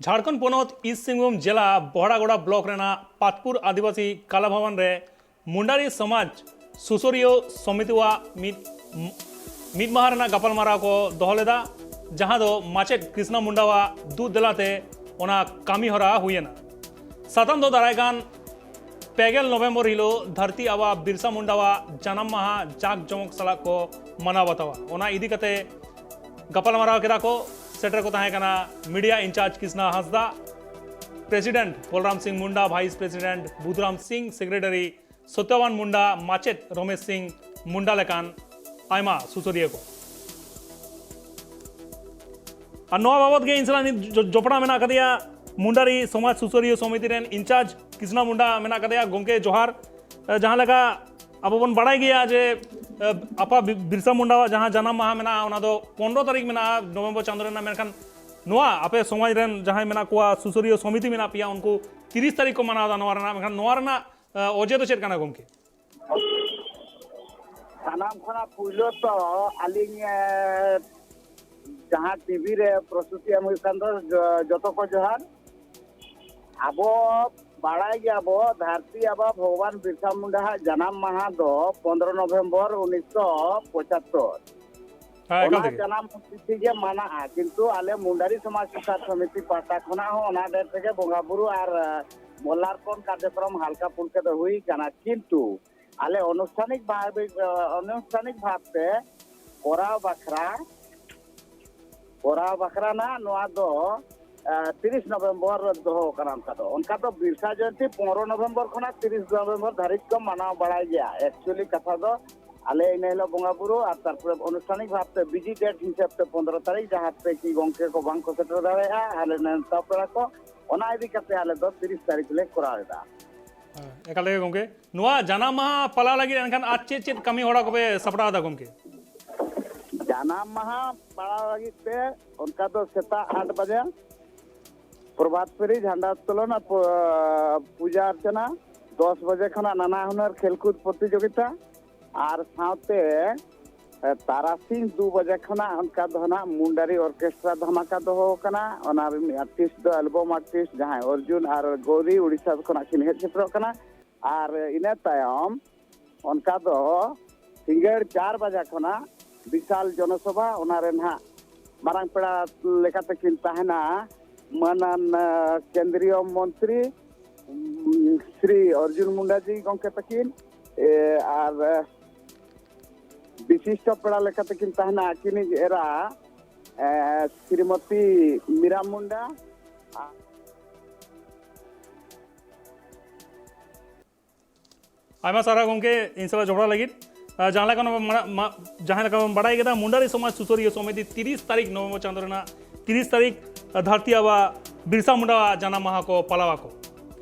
ᱡᱷᱟᱲᱠᱷᱚᱸᱰ ᱯᱚᱱᱚᱛ ᱤᱥᱴ ᱥᱤᱝᱵᱷᱩᱢ ᱡᱮᱞᱟ ᱵᱚᱦᱲᱟᱜᱚᱲᱟ ᱵᱞᱚᱠ ᱨᱮᱱᱟᱜ ᱯᱟᱛᱯᱩᱨ ᱟᱹᱫᱤᱵᱟᱹᱥᱤ ᱠᱟᱞᱟ ᱵᱷᱚᱵᱚᱱ ᱨᱮ ᱢᱩᱱᱰᱟᱨᱤ ᱥᱚᱢᱟᱡᱽ ᱥᱩᱥᱟᱹᱨᱤᱭᱟᱹ ᱥᱚᱢᱤᱛᱤᱣᱟᱜ ᱢᱤᱫ, ᱢᱤᱫ ᱢᱟᱦᱟ ᱨᱮᱱᱟᱜ ᱜᱟᱯᱟᱞᱢᱟᱨᱟᱣ ᱠᱚ ᱫᱚᱦᱚ ᱞᱮᱫᱟ, ᱡᱟᱦᱟᱸ ᱫᱚ ᱢᱟᱪᱮᱫ ᱠᱨᱤᱥᱱᱟ ᱢᱩᱱᱰᱟᱣᱟᱜ ᱫᱩᱜ ᱫᱮᱞᱟᱛᱮ ᱚᱱᱟ ᱠᱟᱹᱢᱤ ᱦᱚᱨᱟ ᱦᱩᱭᱮᱱᱟ᱾ ᱥᱟᱛᱟᱢ ᱫᱚ ᱫᱟᱨᱟᱭ ᱠᱟᱱ ᱯᱮᱜᱮᱞ ᱱᱚᱵᱷᱮᱢᱵᱚᱨ ᱦᱤᱞᱳᱜ ᱫᱷᱟᱹᱨᱛᱤ ᱟᱵᱟ ᱵᱤᱨᱥᱟ ᱢᱩᱱᱰᱟᱣᱟᱜ ᱡᱟᱱᱟᱢ ᱢᱟᱦᱟ ᱡᱟᱠ ᱡᱚᱢᱚᱠ ᱥᱟᱞᱟᱜ ᱠᱚ ᱢᱟᱱᱟᱣ ᱵᱟᱛᱟᱣᱟ᱾ ᱚᱱᱟ ᱤᱫᱤ ᱠᱟᱛᱮ ᱜᱟᱯᱟᱞᱢᱟᱨᱟᱣ ᱠᱮᱫᱟ ᱠᱚ᱾ ᱥᱮᱴᱮᱨ ᱠᱚ ᱛᱟᱦᱮᱸ ᱠᱟᱱᱟ ᱢᱤᱰᱤᱭᱟ ᱤᱱᱪᱟᱨᱡᱽ ᱠᱨᱤᱥᱱᱟ ᱦᱟᱸᱥᱫᱟ, ᱯᱨᱮᱥᱤᱰᱮᱱᱴ ᱵᱚᱞᱨᱟᱢ ᱥᱤᱝ ᱢᱩᱱᱰᱟ, ᱵᱷᱟᱭᱤᱥ ᱯᱨᱮᱥᱤᱰᱮᱱᱴ ᱵᱩᱫᱷᱨᱟᱢ ᱥᱤᱝ, ᱥᱮᱠᱨᱮᱴᱟᱨᱤ ᱥᱚᱛᱭᱚᱵᱟᱱ ᱢᱩᱱᱰᱟ, ᱢᱟᱪᱮᱫ ᱨᱚᱢᱮᱥ ᱥᱤᱝ ᱢᱩᱱᱰᱟ ᱞᱮᱠᱟᱱ ᱟᱭᱢᱟ ᱥᱩᱥᱟᱹᱨᱤᱭᱟᱹ ᱠᱚ᱾ ᱟᱨ ᱱᱚᱣᱟ ᱵᱟᱵᱚᱛ ᱜᱮ ᱤᱧ ᱥᱟᱞᱟᱜ ᱱᱤᱛ ᱡᱚ-, ᱡᱚᱯᱲᱟᱣ ᱢᱮᱱᱟᱜ ᱟᱠᱟᱫᱮᱭᱟ ᱢᱩᱱᱰᱟᱨᱤ ᱥᱚᱢᱟᱡᱽ ᱥᱩᱥᱟᱹᱨᱤᱭᱟᱹ ᱥᱚᱢᱤᱛᱤ ᱨᱮᱱ ᱤᱱᱪᱟᱨᱡᱽ ᱠᱨᱤᱥᱱᱟ ᱢᱩᱱᱰᱟ ᱢᱮᱱᱟᱜ ᱟᱠᱟᱫᱮᱭᱟ᱾ ᱜᱚᱢᱠᱮ ᱡᱚᱦᱟᱨ᱾ ᱮ, ᱡᱟᱦᱟᱸ ᱞᱮᱠᱟ ᱟᱵᱚ ᱵᱚᱱ ᱵᱟᱲᱟᱭ ᱜᱮᱭᱟ ᱡᱮ, ᱮ, ᱟᱯᱟ ᱵᱤ-, ᱵᱤᱨᱥᱟ ᱢᱩᱱᱰᱟᱣᱟᱜ ᱡᱟᱦᱟᱸ ᱡᱟᱱᱟᱢ ᱢᱟᱦᱟ ᱢᱮᱱᱟᱜᱼᱟ, ᱚᱱᱟ ᱫᱚ ᱯᱚᱱᱨᱚ ᱛᱟᱹᱨᱤᱠᱷ ᱢᱮᱱᱟᱜᱼᱟ ᱱᱚᱵᱷᱮᱢᱵᱚᱨ ᱪᱟᱸᱫᱳ ᱨᱮᱱᱟᱜ, ᱢᱮᱱᱠᱷᱟᱱ ᱱᱚᱣᱟ ᱟᱯᱮ ᱥᱚᱢᱟᱡᱽ ᱨᱮᱱ ᱡᱟᱦᱟᱸᱭ ᱢᱮᱱᱟᱜ ᱠᱚᱣᱟ, ᱥᱩᱥᱟᱹᱨᱤᱭᱟᱹ ᱥᱚᱢᱤᱛᱤ ᱢᱮᱱᱟᱜ ᱯᱮᱭᱟ, ᱩᱱᱠᱩ ᱛᱤᱨᱤᱥ ᱛᱟᱹᱨᱤᱠᱷ ᱠᱚ ᱢᱟᱱᱟᱣ ᱮᱫᱟ ᱱᱚᱣᱟ ᱨᱮᱱᱟᱜ, ᱢᱮᱱᱠᱷᱟᱱ ᱱᱚᱣᱟ ᱨᱮᱱᱟᱜ, ᱮ, ᱚᱡᱮ ᱫᱚ ᱪᱮᱫ ᱠᱟᱱᱟ ᱜᱚᱢᱠᱮ? ᱥᱟᱱᱟᱢ ᱠᱷᱚᱱᱟᱜ ᱯᱩᱭᱞᱩ ᱛᱚ ᱟᱹᱞᱤᱧ, ᱮ, ᱡᱟᱦᱟᱸ ᱴᱤᱵᱷᱤ ᱨᱮ ᱯᱨᱚᱥᱛᱩᱛᱤ ᱮᱢ ᱦᱩᱭᱩᱜ ᱠᱟᱱ ᱫᱚ, ᱡᱚ-, ᱡᱚᱛᱚ ᱠᱚ ᱡᱚᱦᱟᱨ᱾ ᱟᱵᱚ ᱵᱟᱲᱟᱭ ᱜᱮᱭᱟᱵᱚ, ᱫᱷᱟᱹᱨᱛᱤ ᱟᱵᱟ ᱵᱷᱚᱜᱚᱵᱟᱱ ᱵᱤᱨᱥᱟ ᱢᱩᱱᱰᱟ ᱦᱟᱜ ᱡᱟᱱᱟᱢ ᱢᱟᱦᱟ ᱫᱚ ᱯᱚᱱᱨᱚ ᱱᱚᱵᱷᱮᱢᱵᱚᱨ ᱩᱱᱤᱥᱥᱚ ᱯᱚᱸᱪᱟᱛᱛᱳᱨ᱾ ᱦᱮᱸ, ᱮᱠᱟᱞ ᱚᱱᱟ ᱛᱮᱜᱮ᱾ ᱡᱟᱱᱟᱢ ᱛᱤᱛᱷᱤ ᱜᱮ ᱢᱟᱱᱟᱜᱼᱟ, ᱠᱤᱱᱛᱩ ᱟᱞᱮ ᱢᱩᱱᱰᱟᱨᱤ ᱥᱚᱢᱟᱡᱽ ᱥᱩᱥᱟᱨ ᱥᱚᱢᱤᱛᱤ ᱯᱟᱦᱴᱟ ᱠᱷᱚᱱᱟᱜ ᱦᱚᱸ ᱚᱱᱟ ᱰᱮᱴ ᱨᱮᱜᱮ ᱵᱚᱸᱜᱟ ᱵᱩᱨᱩ ᱟᱨ, ᱮ, ᱢᱚᱞᱟᱨᱯᱚᱱ ᱠᱟᱨᱡᱚᱠᱨᱚᱢ ᱦᱟᱞᱠᱟ ᱯᱩᱞᱠᱟᱹ ᱫᱚ ᱦᱩᱭ ᱠᱟᱱᱟ, ᱠᱤᱱᱛᱩ ᱟᱞᱮ ᱚᱱᱩᱥᱴᱷᱟᱱᱤᱠ ᱵᱷᱟᱵᱮ, ᱚᱱᱩᱥᱴᱷᱟᱱᱤᱠ ᱵᱷᱟᱵᱛᱮ ᱠᱚᱨᱟᱣ ᱵᱟᱠᱷᱨᱟ, ᱠᱚᱨᱟᱣ ᱵᱟᱠᱷᱨᱟ ᱱᱟᱜ ᱱᱚᱣᱟ ᱫᱚ ᱛᱤᱨᱤᱥ ᱱᱚᱵᱷᱮᱢᱵᱚᱨ ᱫᱚᱦᱚ ᱠᱟᱱᱟ᱾ ᱚᱱᱠᱟ ᱫᱚ ᱚᱱᱠᱟ ᱫᱚ ᱵᱤᱨᱥᱟ ᱡᱚᱭᱚᱱᱛᱤ ᱯᱚᱱᱨᱚ ᱱᱚᱵᱷᱮᱢᱵᱚᱨ ᱠᱷᱚᱱᱟᱜ ᱛᱤᱨᱤᱥ ᱱᱚᱵᱷᱮᱢᱵᱚᱨ ᱫᱷᱟᱹᱨᱤᱡ ᱠᱚ ᱢᱟᱱᱟᱣ ᱵᱟᱲᱟᱭ ᱜᱮᱭᱟ᱾ ᱮᱠᱪᱩᱭᱮᱞᱤ ᱠᱟᱛᱷᱟ ᱫᱚ ᱟᱞᱮ ᱤᱱᱟᱹ ᱦᱤᱞᱳᱜ ᱵᱚᱸᱜᱟ ᱵᱩᱨᱩ ᱟᱨ ᱛᱟᱨᱯᱚᱨᱮ ᱟᱱᱩᱥᱴᱷᱟᱱᱤᱠ ᱵᱷᱟᱵᱛᱮ ᱵᱤᱡᱤ ᱰᱮᱴ ᱦᱤᱥᱟᱹᱵ ᱛᱮ ᱯᱚᱱᱨᱚ ᱛᱟᱹᱨᱤᱠᱷ, ᱡᱟᱦᱟᱸ ᱛᱮ ᱠᱤ ᱜᱚᱢᱠᱮ ᱠᱚ ᱵᱟᱝ ᱠᱚ ᱥᱮᱴᱮᱨ ᱫᱟᱲᱮᱭᱟᱜᱼᱟ, ᱟᱞᱮ ᱱᱮᱣᱛᱟ ᱯᱮᱲᱟ ᱠᱚ, ᱚᱱᱟ ᱤᱫᱤ ᱠᱟᱛᱮ ᱟᱞᱮ ᱫᱚ ᱛᱤᱨᱤᱥ ᱛᱟᱹᱨᱤᱠᱷ ᱞᱮ ᱠᱚᱨᱟᱣ ᱮᱫᱟ᱾ ᱦᱮᱸ, ᱮᱠᱟᱞ ᱜᱮ ᱜᱚᱢᱠᱮ, ᱱᱚᱣᱟ ᱡᱟᱱᱟᱢ ᱢᱟᱦᱟ ᱯᱟᱞᱟᱣ ᱞᱟᱹᱜᱤᱫ ᱮᱱᱠᱷᱟᱱ ᱟᱨ ᱪᱮᱫ ᱪᱮᱫ ᱠᱟᱹᱢᱤ ᱦᱚᱨᱟ ᱠᱚᱯᱮ ᱥᱟᱯᱲᱟᱣ ᱮᱫᱟ ᱜᱚᱢᱠᱮ? ᱡᱟᱱᱟᱢ ᱢᱟᱦᱟ ᱯᱟᱲᱟᱣ ᱞᱟᱹᱜᱤᱫ ᱛᱮ ᱚᱱᱠᱟ ᱫᱚ ᱥᱮᱛᱟᱜ ᱟᱴ ᱵᱟᱡᱮ ᱯᱨᱚᱵᱷᱟᱛ ᱯᱷᱮᱨᱤ, ᱡᱷᱟᱱᱰᱟ ᱩᱛᱛᱳᱞᱚᱱ ᱟᱨ ᱯᱩ-, ᱯᱩᱡᱟ ᱚᱨᱪᱚᱱᱟ, ᱫᱚᱥ ᱵᱟᱡᱮ ᱠᱷᱚᱱᱟᱜ ᱱᱟᱱᱟ ᱦᱩᱱᱟᱹᱨ ᱠᱷᱮᱞᱠᱩᱫ ᱯᱨᱚᱛᱤᱡᱳᱜᱤᱛᱟ, ᱟᱨ ᱥᱟᱶᱛᱮ, ᱮ, ᱛᱟᱨᱟᱥᱤᱧ ᱫᱩ ᱵᱟᱡᱮ ᱠᱷᱚᱱᱟᱜ ᱚᱱᱠᱟ ᱫᱚ ᱱᱟᱜ ᱢᱩᱱᱰᱟᱨᱤ ᱚᱨᱠᱮᱥᱴᱨᱟ ᱫᱷᱟᱢᱟᱠᱟ ᱫᱚᱦᱚ ᱟᱠᱟᱱᱟ᱾ ᱚᱱᱟ ᱨᱤᱱ ᱟᱨᱴᱤᱥᱴ ᱫᱚ ᱮᱞᱵᱚᱢ ᱟᱨᱴᱤᱥᱴ ᱡᱟᱦᱟᱸᱭ ᱚᱨᱡᱩᱱ ᱟᱨ ᱜᱳᱨᱤ ᱩᱲᱤᱥᱥᱟ ᱠᱷᱚᱱᱟᱜ ᱠᱤᱱ ᱦᱮᱡ ᱥᱮᱴᱮᱨᱚᱜ ᱠᱟᱱᱟ᱾ ᱟᱨ ᱤᱱᱟᱹ ᱛᱟᱭᱚᱢ ᱚᱱᱠᱟ ᱫᱚ ᱥᱤᱸᱜᱟᱹᱲ ᱪᱟᱨ ᱵᱟᱡᱟ ᱠᱷᱚᱱᱟᱜ ᱵᱤᱥᱟᱞ ᱡᱚᱱᱚᱥᱚᱵᱷᱟ, ᱚᱱᱟ ᱨᱮ ᱱᱟᱦᱟᱜ ᱢᱟᱨᱟᱝ ᱯᱮᱲᱟ ᱞᱮᱠᱟᱛᱮ ᱠᱤᱱ ᱛᱟᱦᱮᱱᱟ ᱢᱟᱹᱱᱟᱱ, ᱮ, ᱠᱮᱱᱫᱨᱤᱭᱚ ᱢᱚᱱᱛᱨᱤ, ᱩᱢ, ᱥᱨᱤ ᱚᱨᱡᱩᱱ ᱢᱩᱱᱰᱟ ᱡᱤ ᱜᱚᱢᱠᱮ ᱛᱟᱹᱠᱤᱱ, ᱮ, ᱟᱨ, ᱮ, ᱵᱤᱥᱤᱥᱴᱚ ᱯᱮᱲᱟ ᱞᱮᱠᱟᱛᱮ ᱠᱤᱱ ᱛᱟᱦᱮᱱᱟ ᱟᱹᱠᱤᱱᱤᱡ ᱮᱨᱟ, ᱮ, ᱥᱨᱤᱢᱚᱛᱤ ᱢᱤᱨᱟ ᱢᱩᱱᱰᱟ᱾ ᱟᱭᱢᱟ ᱥᱟᱨᱦᱟᱣ ᱜᱚᱢᱠᱮ, ᱤᱧ ᱥᱟᱞᱟᱜ ᱡᱚᱯᱲᱟᱣ ᱞᱟᱹᱜᱤᱫ᱾ ᱟᱨ ᱡᱟᱦᱟᱸ ᱞᱮᱠᱟ ᱵᱚᱱ ᱢᱟᱲᱟ-, ᱢᱟ-, ᱡᱟᱦᱟᱸ ᱞᱮᱠᱟ ᱵᱚᱱ ᱵᱟᱲᱟᱭ ᱠᱮᱫᱟ, ᱢᱩᱱᱰᱟᱨᱤ ᱥᱚᱢᱟᱡᱽ ᱥᱩᱥᱟᱹᱨᱤᱭᱟᱹ ᱥᱚᱢᱤᱛᱤ ᱛᱤᱨᱤᱥ ᱛᱟᱹᱨᱤᱠᱷ ᱱᱚᱵᱷᱮᱢᱵᱚᱨ ᱪᱟᱸᱫᱳ ᱨᱮᱱᱟᱜ ᱛᱤᱨᱤᱥ ᱛᱟᱹᱨᱤᱠᱷ ᱫᱷᱟᱹᱨᱛᱤ ᱟᱵᱟ ᱵᱤᱨᱥᱟ ᱢᱩᱱᱰᱟᱣᱟᱜ ᱡᱟᱱᱟᱢ ᱢᱟᱦᱟ ᱠᱚ ᱯᱟᱞᱟᱣ ᱟᱠᱚ᱾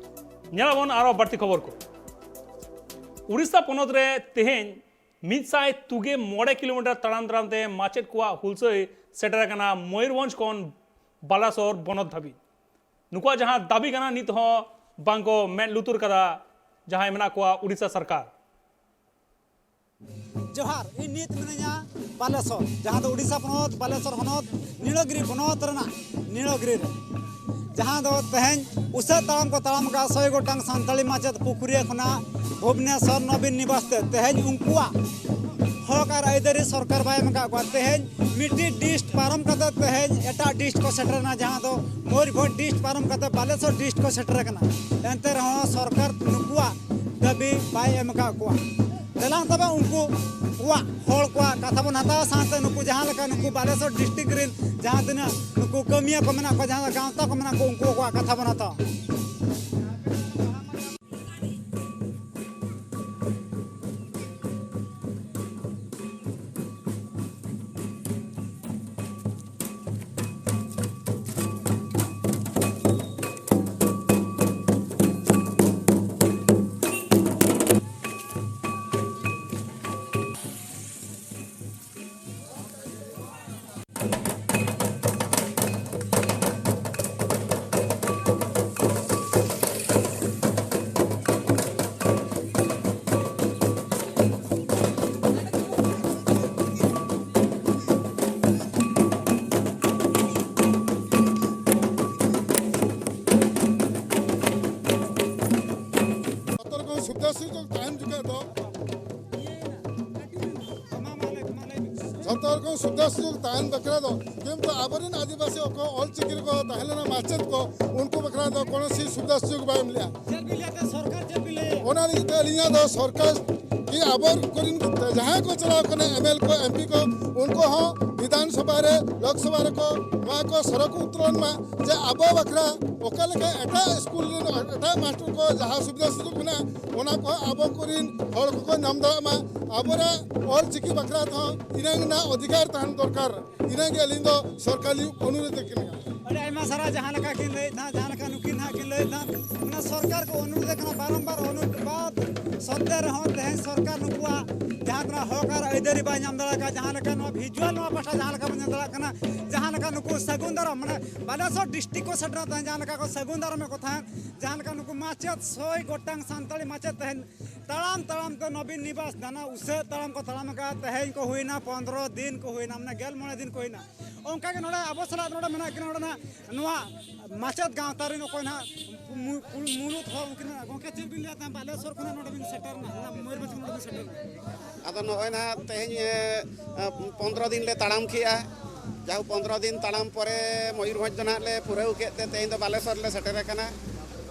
ᱧᱮᱞᱟᱵᱚᱱ ᱟᱨᱚ ᱵᱟᱹᱲᱛᱤ ᱠᱷᱚᱵᱚᱨ ᱠᱚ᱾ ᱩᱲᱤᱥᱥᱟ ᱯᱚᱱᱚᱛ ᱨᱮ ᱛᱮᱦᱮᱧ ᱢᱤᱫ ᱥᱟᱭ ᱛᱩᱜᱮ ᱢᱚᱬᱮ ᱠᱤᱞᱳᱢᱤᱴᱟᱨ ᱛᱟᱲᱟᱢ ᱛᱟᱲᱟᱢ ᱛᱮ ᱢᱟᱪᱮᱫ ᱠᱚᱣᱟᱜ ᱦᱩᱞᱥᱟᱹᱭ ᱥᱮᱴᱮᱨ ᱟᱠᱟᱱᱟ ᱢᱚᱭᱩᱨᱵᱷᱚᱸᱡᱽ ᱠᱷᱚᱱ ᱵᱟᱞᱟᱥᱚᱨ ᱵᱚᱱᱚᱛ ᱫᱷᱟᱹᱵᱤᱡ᱾ ᱱᱩᱠᱩᱣᱟᱜ ᱡᱟᱦᱟᱸ ᱫᱟᱹᱵᱤ ᱠᱟᱱᱟ, ᱱᱤᱛ ᱦᱚᱸ ᱵᱟᱝ ᱠᱚ ᱢᱮᱫ ᱞᱩᱛᱩᱨ ᱠᱟᱫᱟ ᱡᱟᱦᱟᱸᱭ ᱢᱮᱱᱟᱜ ᱠᱚᱣᱟ ᱩᱲᱤᱥᱥᱟ ᱥᱚᱨᱠᱟᱨ᱾ ᱡᱚᱦᱟᱨ, ᱤᱧ ᱱᱤᱛ ᱢᱤᱱᱟᱹᱧᱟ ᱵᱟᱞᱮᱥᱚᱨ, ᱡᱟᱦᱟᱸ ᱫᱚ ᱩᱲᱤᱥᱥᱟ ᱯᱚᱱᱚᱛ, ᱵᱟᱞᱮᱥᱚᱨ ᱦᱚᱱᱚᱛ, ᱱᱤᱞᱟᱜᱤᱨᱤ ᱵᱚᱱᱚᱛ ᱨᱮᱱᱟᱜ ᱱᱤᱞᱟᱜᱤᱨᱤ ᱨᱮ, ᱡᱟᱦᱟᱸ ᱫᱚ ᱛᱮᱦᱮᱧ ᱩᱥᱟᱹᱫ ᱛᱟᱲᱟᱢ ᱠᱚ ᱛᱟᱲᱟᱢ ᱟᱠᱟᱫ ᱥᱚᱭ ᱜᱚᱴᱟᱝ ᱥᱟᱱᱛᱟᱲᱤ ᱢᱟᱪᱮᱫ ᱯᱩᱠᱷᱩᱨᱤᱭᱟᱹ ᱠᱷᱚᱱᱟᱜ ᱵᱷᱩᱵᱽᱱᱮᱥᱚᱨ ᱱᱚᱵᱤᱱ ᱱᱤᱵᱟᱥ ᱛᱮ ᱛᱮᱦᱮᱧ ᱩᱱᱠᱩᱣᱟᱜ ᱦᱚᱠ ᱟᱨ ᱟᱹᱭᱫᱟᱹᱨᱤ ᱥᱚᱨᱠᱟᱨ ᱵᱟᱭ ᱮᱢ ᱟᱠᱟᱫ ᱠᱚᱣᱟ᱾ ᱛᱮᱦᱮᱧ ᱢᱤᱫᱴᱤᱡ ᱰᱤᱥᱴ ᱯᱟᱨᱚᱢ ᱠᱟᱛᱮ ᱛᱮᱦᱮᱧ ᱮᱴᱟᱜ ᱰᱤᱥᱴ ᱠᱚ ᱥᱮᱴᱮᱨ ᱮᱱᱟ, ᱡᱟᱦᱟᱸ ᱫᱚ ᱢᱚᱭᱩᱨᱵᱷᱚᱸᱡᱽ ᱰᱤᱥᱴ ᱯᱟᱨᱚᱢ ᱠᱟᱛᱮ ᱵᱟᱞᱮᱥᱚᱨ ᱰᱤᱥᱴ ᱠᱚ ᱥᱮᱴᱮᱨ ᱟᱠᱟᱱᱟ᱾ ᱮᱱᱛᱮ ᱨᱮᱦᱚᱸ ᱥᱚᱨᱠᱟᱨ ᱱᱩᱠᱩᱣᱟᱜ ᱫᱟᱹᱵᱤ ᱵᱟᱭ ᱮᱢ ᱟᱠᱟᱫ ᱠᱚᱣᱟ᱾ ᱫᱮᱞᱟᱝ ᱛᱚᱵᱮ ᱩᱱᱠᱩ ᱠᱚᱣᱟᱜ, ᱦᱚᱲ ᱠᱚᱣᱟᱜ ᱠᱟᱛᱷᱟ ᱵᱚᱱ ᱦᱟᱛᱟᱣᱟ, ᱥᱟᱶᱛᱮ ᱱᱩᱠᱩ ᱡᱟᱦᱟᱸ ᱞᱮᱠᱟ ᱱᱩᱠᱩ ᱵᱟᱞᱮᱥᱚᱨ ᱰᱤᱥᱴᱨᱤᱠᱴ ᱨᱮᱱ ᱡᱟᱦᱟᱸ ᱛᱤᱱᱟᱹᱜ ᱱᱩᱠᱩ ᱠᱟᱹᱢᱤᱭᱟᱹ ᱠᱚ ᱢᱮᱱᱟᱜ ᱠᱚᱣᱟ, ᱡᱟᱦᱟᱸ ᱜᱟᱶᱛᱟ ᱠᱚ ᱢᱮᱱᱟᱜ ᱠᱚᱣᱟ, ᱩᱱᱠᱩ ᱠᱚᱣᱟᱜ ᱠᱟᱛᱷᱟ ᱵᱚᱱ ᱦᱟᱛᱟᱣᱟ᱾ ᱡᱚᱛᱚ ᱨᱚᱠᱚᱢ ᱥᱩᱵᱤᱫᱷᱟ ᱥᱩᱡᱳᱜᱽ ᱛᱟᱦᱮᱱ ᱡᱚᱠᱷᱟᱡ ᱫᱚ ᱡᱚᱛᱚ ᱨᱚᱠᱚᱢ ᱥᱩᱵᱤᱫᱷᱟ ᱥᱩᱡᱳᱜᱽ ᱛᱟᱦᱮᱱ ᱵᱟᱠᱷᱨᱟ ᱫᱚ, ᱠᱤᱱᱛᱩ ᱟᱵᱚᱨᱮᱱ ᱟᱹᱫᱤᱵᱟᱹᱥᱤ ᱚᱠᱚᱭ ᱚᱞ ᱪᱤᱠᱤ ᱨᱮᱠᱚ ᱛᱟᱦᱮᱸ ᱞᱮᱱᱟ ᱢᱟᱪᱮᱫ ᱠᱚ, ᱩᱱᱠᱩ ᱵᱟᱠᱷᱨᱟ ᱫᱚ ᱠᱳᱱᱳ ᱥᱩ-, ᱥᱩᱵᱤᱫᱷᱟ ᱥᱩᱡᱳᱜᱽ ᱵᱟᱭ ᱮᱢ ᱞᱮᱜᱼᱟ᱾ ᱪᱮᱫ ᱵᱤᱱ ᱞᱟᱹᱭᱟ ᱛᱚ, ᱥᱚᱨᱠᱟᱨ ᱪᱮᱫ ᱵᱤᱱ ᱞᱟᱹᱭᱟ? ᱚᱱᱟ ᱞᱟᱹᱜᱤᱫ ᱛᱮ ᱟᱹᱞᱤᱧᱟᱜ ᱫᱚ ᱥᱚᱨᱠᱟᱨ ᱠᱤ ᱟᱵᱚ ᱠᱚᱨᱮᱱ ᱡᱟᱦᱟᱸᱭ ᱠᱚ ᱪᱟᱞᱟᱣ ᱠᱟᱱᱟ, ᱮᱢ ᱮᱞ ᱠᱚ, ᱮᱢ ᱯᱤ ᱠᱚ, ᱩᱱᱠᱩ ᱦᱚᱸ ᱵᱤᱫᱷᱟᱱ ᱥᱚᱵᱷᱟ ᱨᱮ, ᱞᱳᱠ ᱥᱚᱵᱷᱟ ᱨᱮᱠᱚ ᱱᱚᱣᱟ ᱠᱚ ᱥᱚᱨᱚᱠ ᱩᱛᱨᱚᱱ ᱢᱟ, ᱡᱮ ᱟᱵᱚ ᱵᱟᱠᱷᱨᱟ ᱚᱠᱟ ᱞᱮᱠᱟ ᱮᱴᱟᱜ ᱥᱠᱩᱞ ᱨᱮᱱ ᱮᱴᱟᱜ ᱢᱟᱥᱴᱟᱨ ᱠᱚ ᱡᱟᱦᱟᱸ ᱥᱩᱵᱤᱫᱷᱟ ᱥᱩᱡᱳᱜᱽ ᱢᱮᱱᱟᱜᱼᱟ, ᱚᱱᱟ ᱠᱚ ᱟᱵᱚ ᱠᱚᱨᱮᱱ ᱦᱚᱲ ᱠᱚᱠᱚ ᱧᱟᱢ ᱫᱟᱲᱮᱭᱟᱜ ᱢᱟ᱾ ᱟᱵᱚᱨᱟᱜ ᱚᱞ ᱪᱤᱠᱤ ᱵᱟᱠᱷᱨᱟ ᱛᱮᱦᱚᱸ ᱤᱱᱟᱹ ᱨᱮᱱᱟᱜ ᱚᱫᱷᱤᱠᱟᱨ ᱛᱟᱦᱮᱱ ᱫᱚᱨᱠᱟᱨ᱾ ᱤᱱᱟᱹᱜᱮ ᱟᱹᱞᱤᱧ ᱫᱚ ᱥᱚᱨᱠᱟᱨ ᱞᱤᱧ ᱚᱱᱩᱨᱳᱫᱷ ᱠᱟᱱᱟ᱾ ᱟᱹᱰᱤ ᱟᱭᱢᱟ ᱥᱟᱨᱦᱟᱣ, ᱡᱟᱦᱟᱸ ᱞᱮᱠᱟ ᱠᱤᱱ ᱞᱟᱹᱭᱮᱫ ᱛᱟᱦᱮᱸᱫ, ᱡᱟᱦᱟᱸ ᱞᱮᱠᱟ ᱱᱩᱠᱤᱱ ᱱᱟᱦᱟᱜ ᱠᱤᱱ ᱞᱟᱹᱭᱮᱫ ᱛᱟᱦᱮᱸᱫ, ᱚᱱᱟ ᱥᱚᱨᱠᱟᱨ ᱠᱚ ᱚᱱᱩᱨᱳᱫᱷ ᱠᱟᱱᱟ ᱵᱟᱨᱚᱢᱵᱟᱨ, ᱚᱱᱩᱨᱳᱫᱷ ᱵᱟᱫ ᱥᱚᱛᱛᱮ ᱨᱮᱦᱚᱸ ᱛᱮᱦᱮᱧ ᱥᱚᱨᱠᱟᱨ ᱱᱩᱠᱩᱣᱟᱜ ᱡᱟᱦᱟᱸ ᱛᱤᱱᱟᱹᱜ ᱦᱚᱠ ᱟᱨ ᱟᱹᱭᱫᱟᱹᱨᱤ ᱵᱟᱭ ᱧᱟᱢ ᱫᱟᱲᱮ ᱟᱠᱟᱫ, ᱡᱟᱦᱟᱸ ᱞᱮᱠᱟ ᱱᱚᱣᱟ ᱵᱷᱤᱡᱩᱣᱟᱞ ᱱᱚᱣᱟ ᱯᱟᱦᱴᱟ ᱡᱟᱦᱟᱸ ᱞᱮᱠᱟ ᱵᱚᱱ ᱧᱮᱞ ᱫᱟᱲᱮᱭᱟᱜ ᱠᱟᱱᱟ, ᱡᱟᱦᱟᱸ ᱞᱮᱠᱟ ᱱᱩᱠᱩ ᱥᱟᱹᱜᱩᱱ ᱫᱟᱨᱟᱢ, ᱢᱟᱱᱮ ᱵᱟᱞᱮᱥᱚᱨ ᱰᱤᱥᱴᱨᱤᱠᱴ ᱠᱚ ᱥᱮᱴᱮᱨ ᱛᱟᱦᱮᱸᱫ, ᱡᱟᱦᱟᱸ ᱞᱮᱠᱟ ᱠᱚ ᱥᱟᱹᱜᱩᱱ ᱫᱟᱨᱟᱢᱮᱫ ᱠᱚ ᱛᱟᱦᱮᱸᱫ, ᱡᱟᱦᱟᱸ ᱞᱮᱠᱟ ᱱᱩᱠᱩ ᱢᱟᱪᱮᱫ ᱥᱚᱭ ᱜᱚᱴᱟᱝ ᱥᱟᱱᱛᱟᱲᱤ ᱢᱟᱪᱮᱫ ᱛᱟᱦᱮᱸᱫ ᱛᱟᱲᱟᱢ ᱛᱟᱲᱟᱢ ᱛᱮ ᱱᱚᱵᱤᱱ ᱱᱤᱵᱟᱥ ᱫᱟᱱᱟ ᱩᱥᱟᱹᱫ ᱛᱟᱲᱟᱢ ᱠᱚ ᱛᱟᱲᱟᱢ ᱟᱠᱟᱫ, ᱛᱮᱦᱮᱧ ᱠᱚ ᱦᱩᱭᱱᱟ ᱯᱚᱱᱫᱽᱨᱚ ᱫᱤᱱ ᱠᱚ ᱦᱩᱭᱱᱟ, ᱢᱟᱱᱮ ᱜᱮᱞ ᱢᱚᱬᱮ ᱫᱤᱱ ᱠᱚ ᱦᱩᱭᱱᱟ᱾ ᱚᱱᱠᱟᱜᱮ ᱱᱚᱰᱮ ᱟᱵᱚ ᱥᱟᱞᱟᱜ ᱱᱚᱰᱮ ᱢᱮᱱᱟᱜ ᱠᱤᱱᱟ ᱱᱚᱰᱮᱱᱟᱜ ᱱᱚᱣᱟ ᱢᱟᱪᱮᱫ ᱜᱟᱶᱛᱟ ᱨᱮᱱ ᱚᱠᱚᱭ ᱱᱟᱦᱟᱜ ᱢᱩ-, ᱢᱩ-, ᱢᱩᱬᱩᱫ ᱦᱚᱲ ᱩᱱᱠᱤᱱ ᱢᱮᱱᱟᱜ᱾ ᱜᱚᱢᱠᱮ, ᱪᱮᱫ ᱵᱤᱱ ᱞᱟᱹᱭᱟ, ᱛᱟᱦᱮᱸ ᱵᱟᱞᱮᱥᱚᱨ ᱠᱷᱚᱱᱟᱜ ᱱᱚᱰᱮ ᱵᱤᱱ ᱥᱮᱴᱮᱨ ᱮᱱᱟ, ᱚᱱᱟ ᱢᱚᱭᱩᱨᱵᱷᱚᱸᱡᱽ ᱠᱷᱚᱱ ᱱᱚᱰᱮ ᱵᱤᱱ ᱥᱮᱴᱮᱨ ᱮᱱᱟ? ᱟᱫᱚ ᱱᱚᱜᱼᱚᱭ ᱱᱟᱦᱟᱜ ᱛᱮᱦᱮᱧ, ᱮ, ᱮ, ᱯᱚᱱᱫᱽᱨᱚ ᱫᱤᱱ ᱞᱮ ᱛᱟᱲᱟᱢ ᱠᱮᱜᱼᱟ᱾ ᱡᱟᱦᱳ, ᱯᱚᱱᱫᱽᱨᱚ ᱫᱤᱱ ᱛᱟᱲᱟᱢ ᱯᱚᱨᱮ ᱢᱚᱭᱩᱨᱵᱷᱚᱸᱡᱽ ᱫᱚ ᱱᱟᱦᱟᱜ ᱞᱮ ᱯᱩᱨᱟᱹᱣ ᱠᱮᱫ ᱛᱮ ᱛᱮᱦᱮᱧ ᱫᱚ ᱵᱟᱞᱮᱥᱚᱨ ᱞᱮ ᱥᱮᱴᱮᱨ ᱟᱠᱟᱱᱟ᱾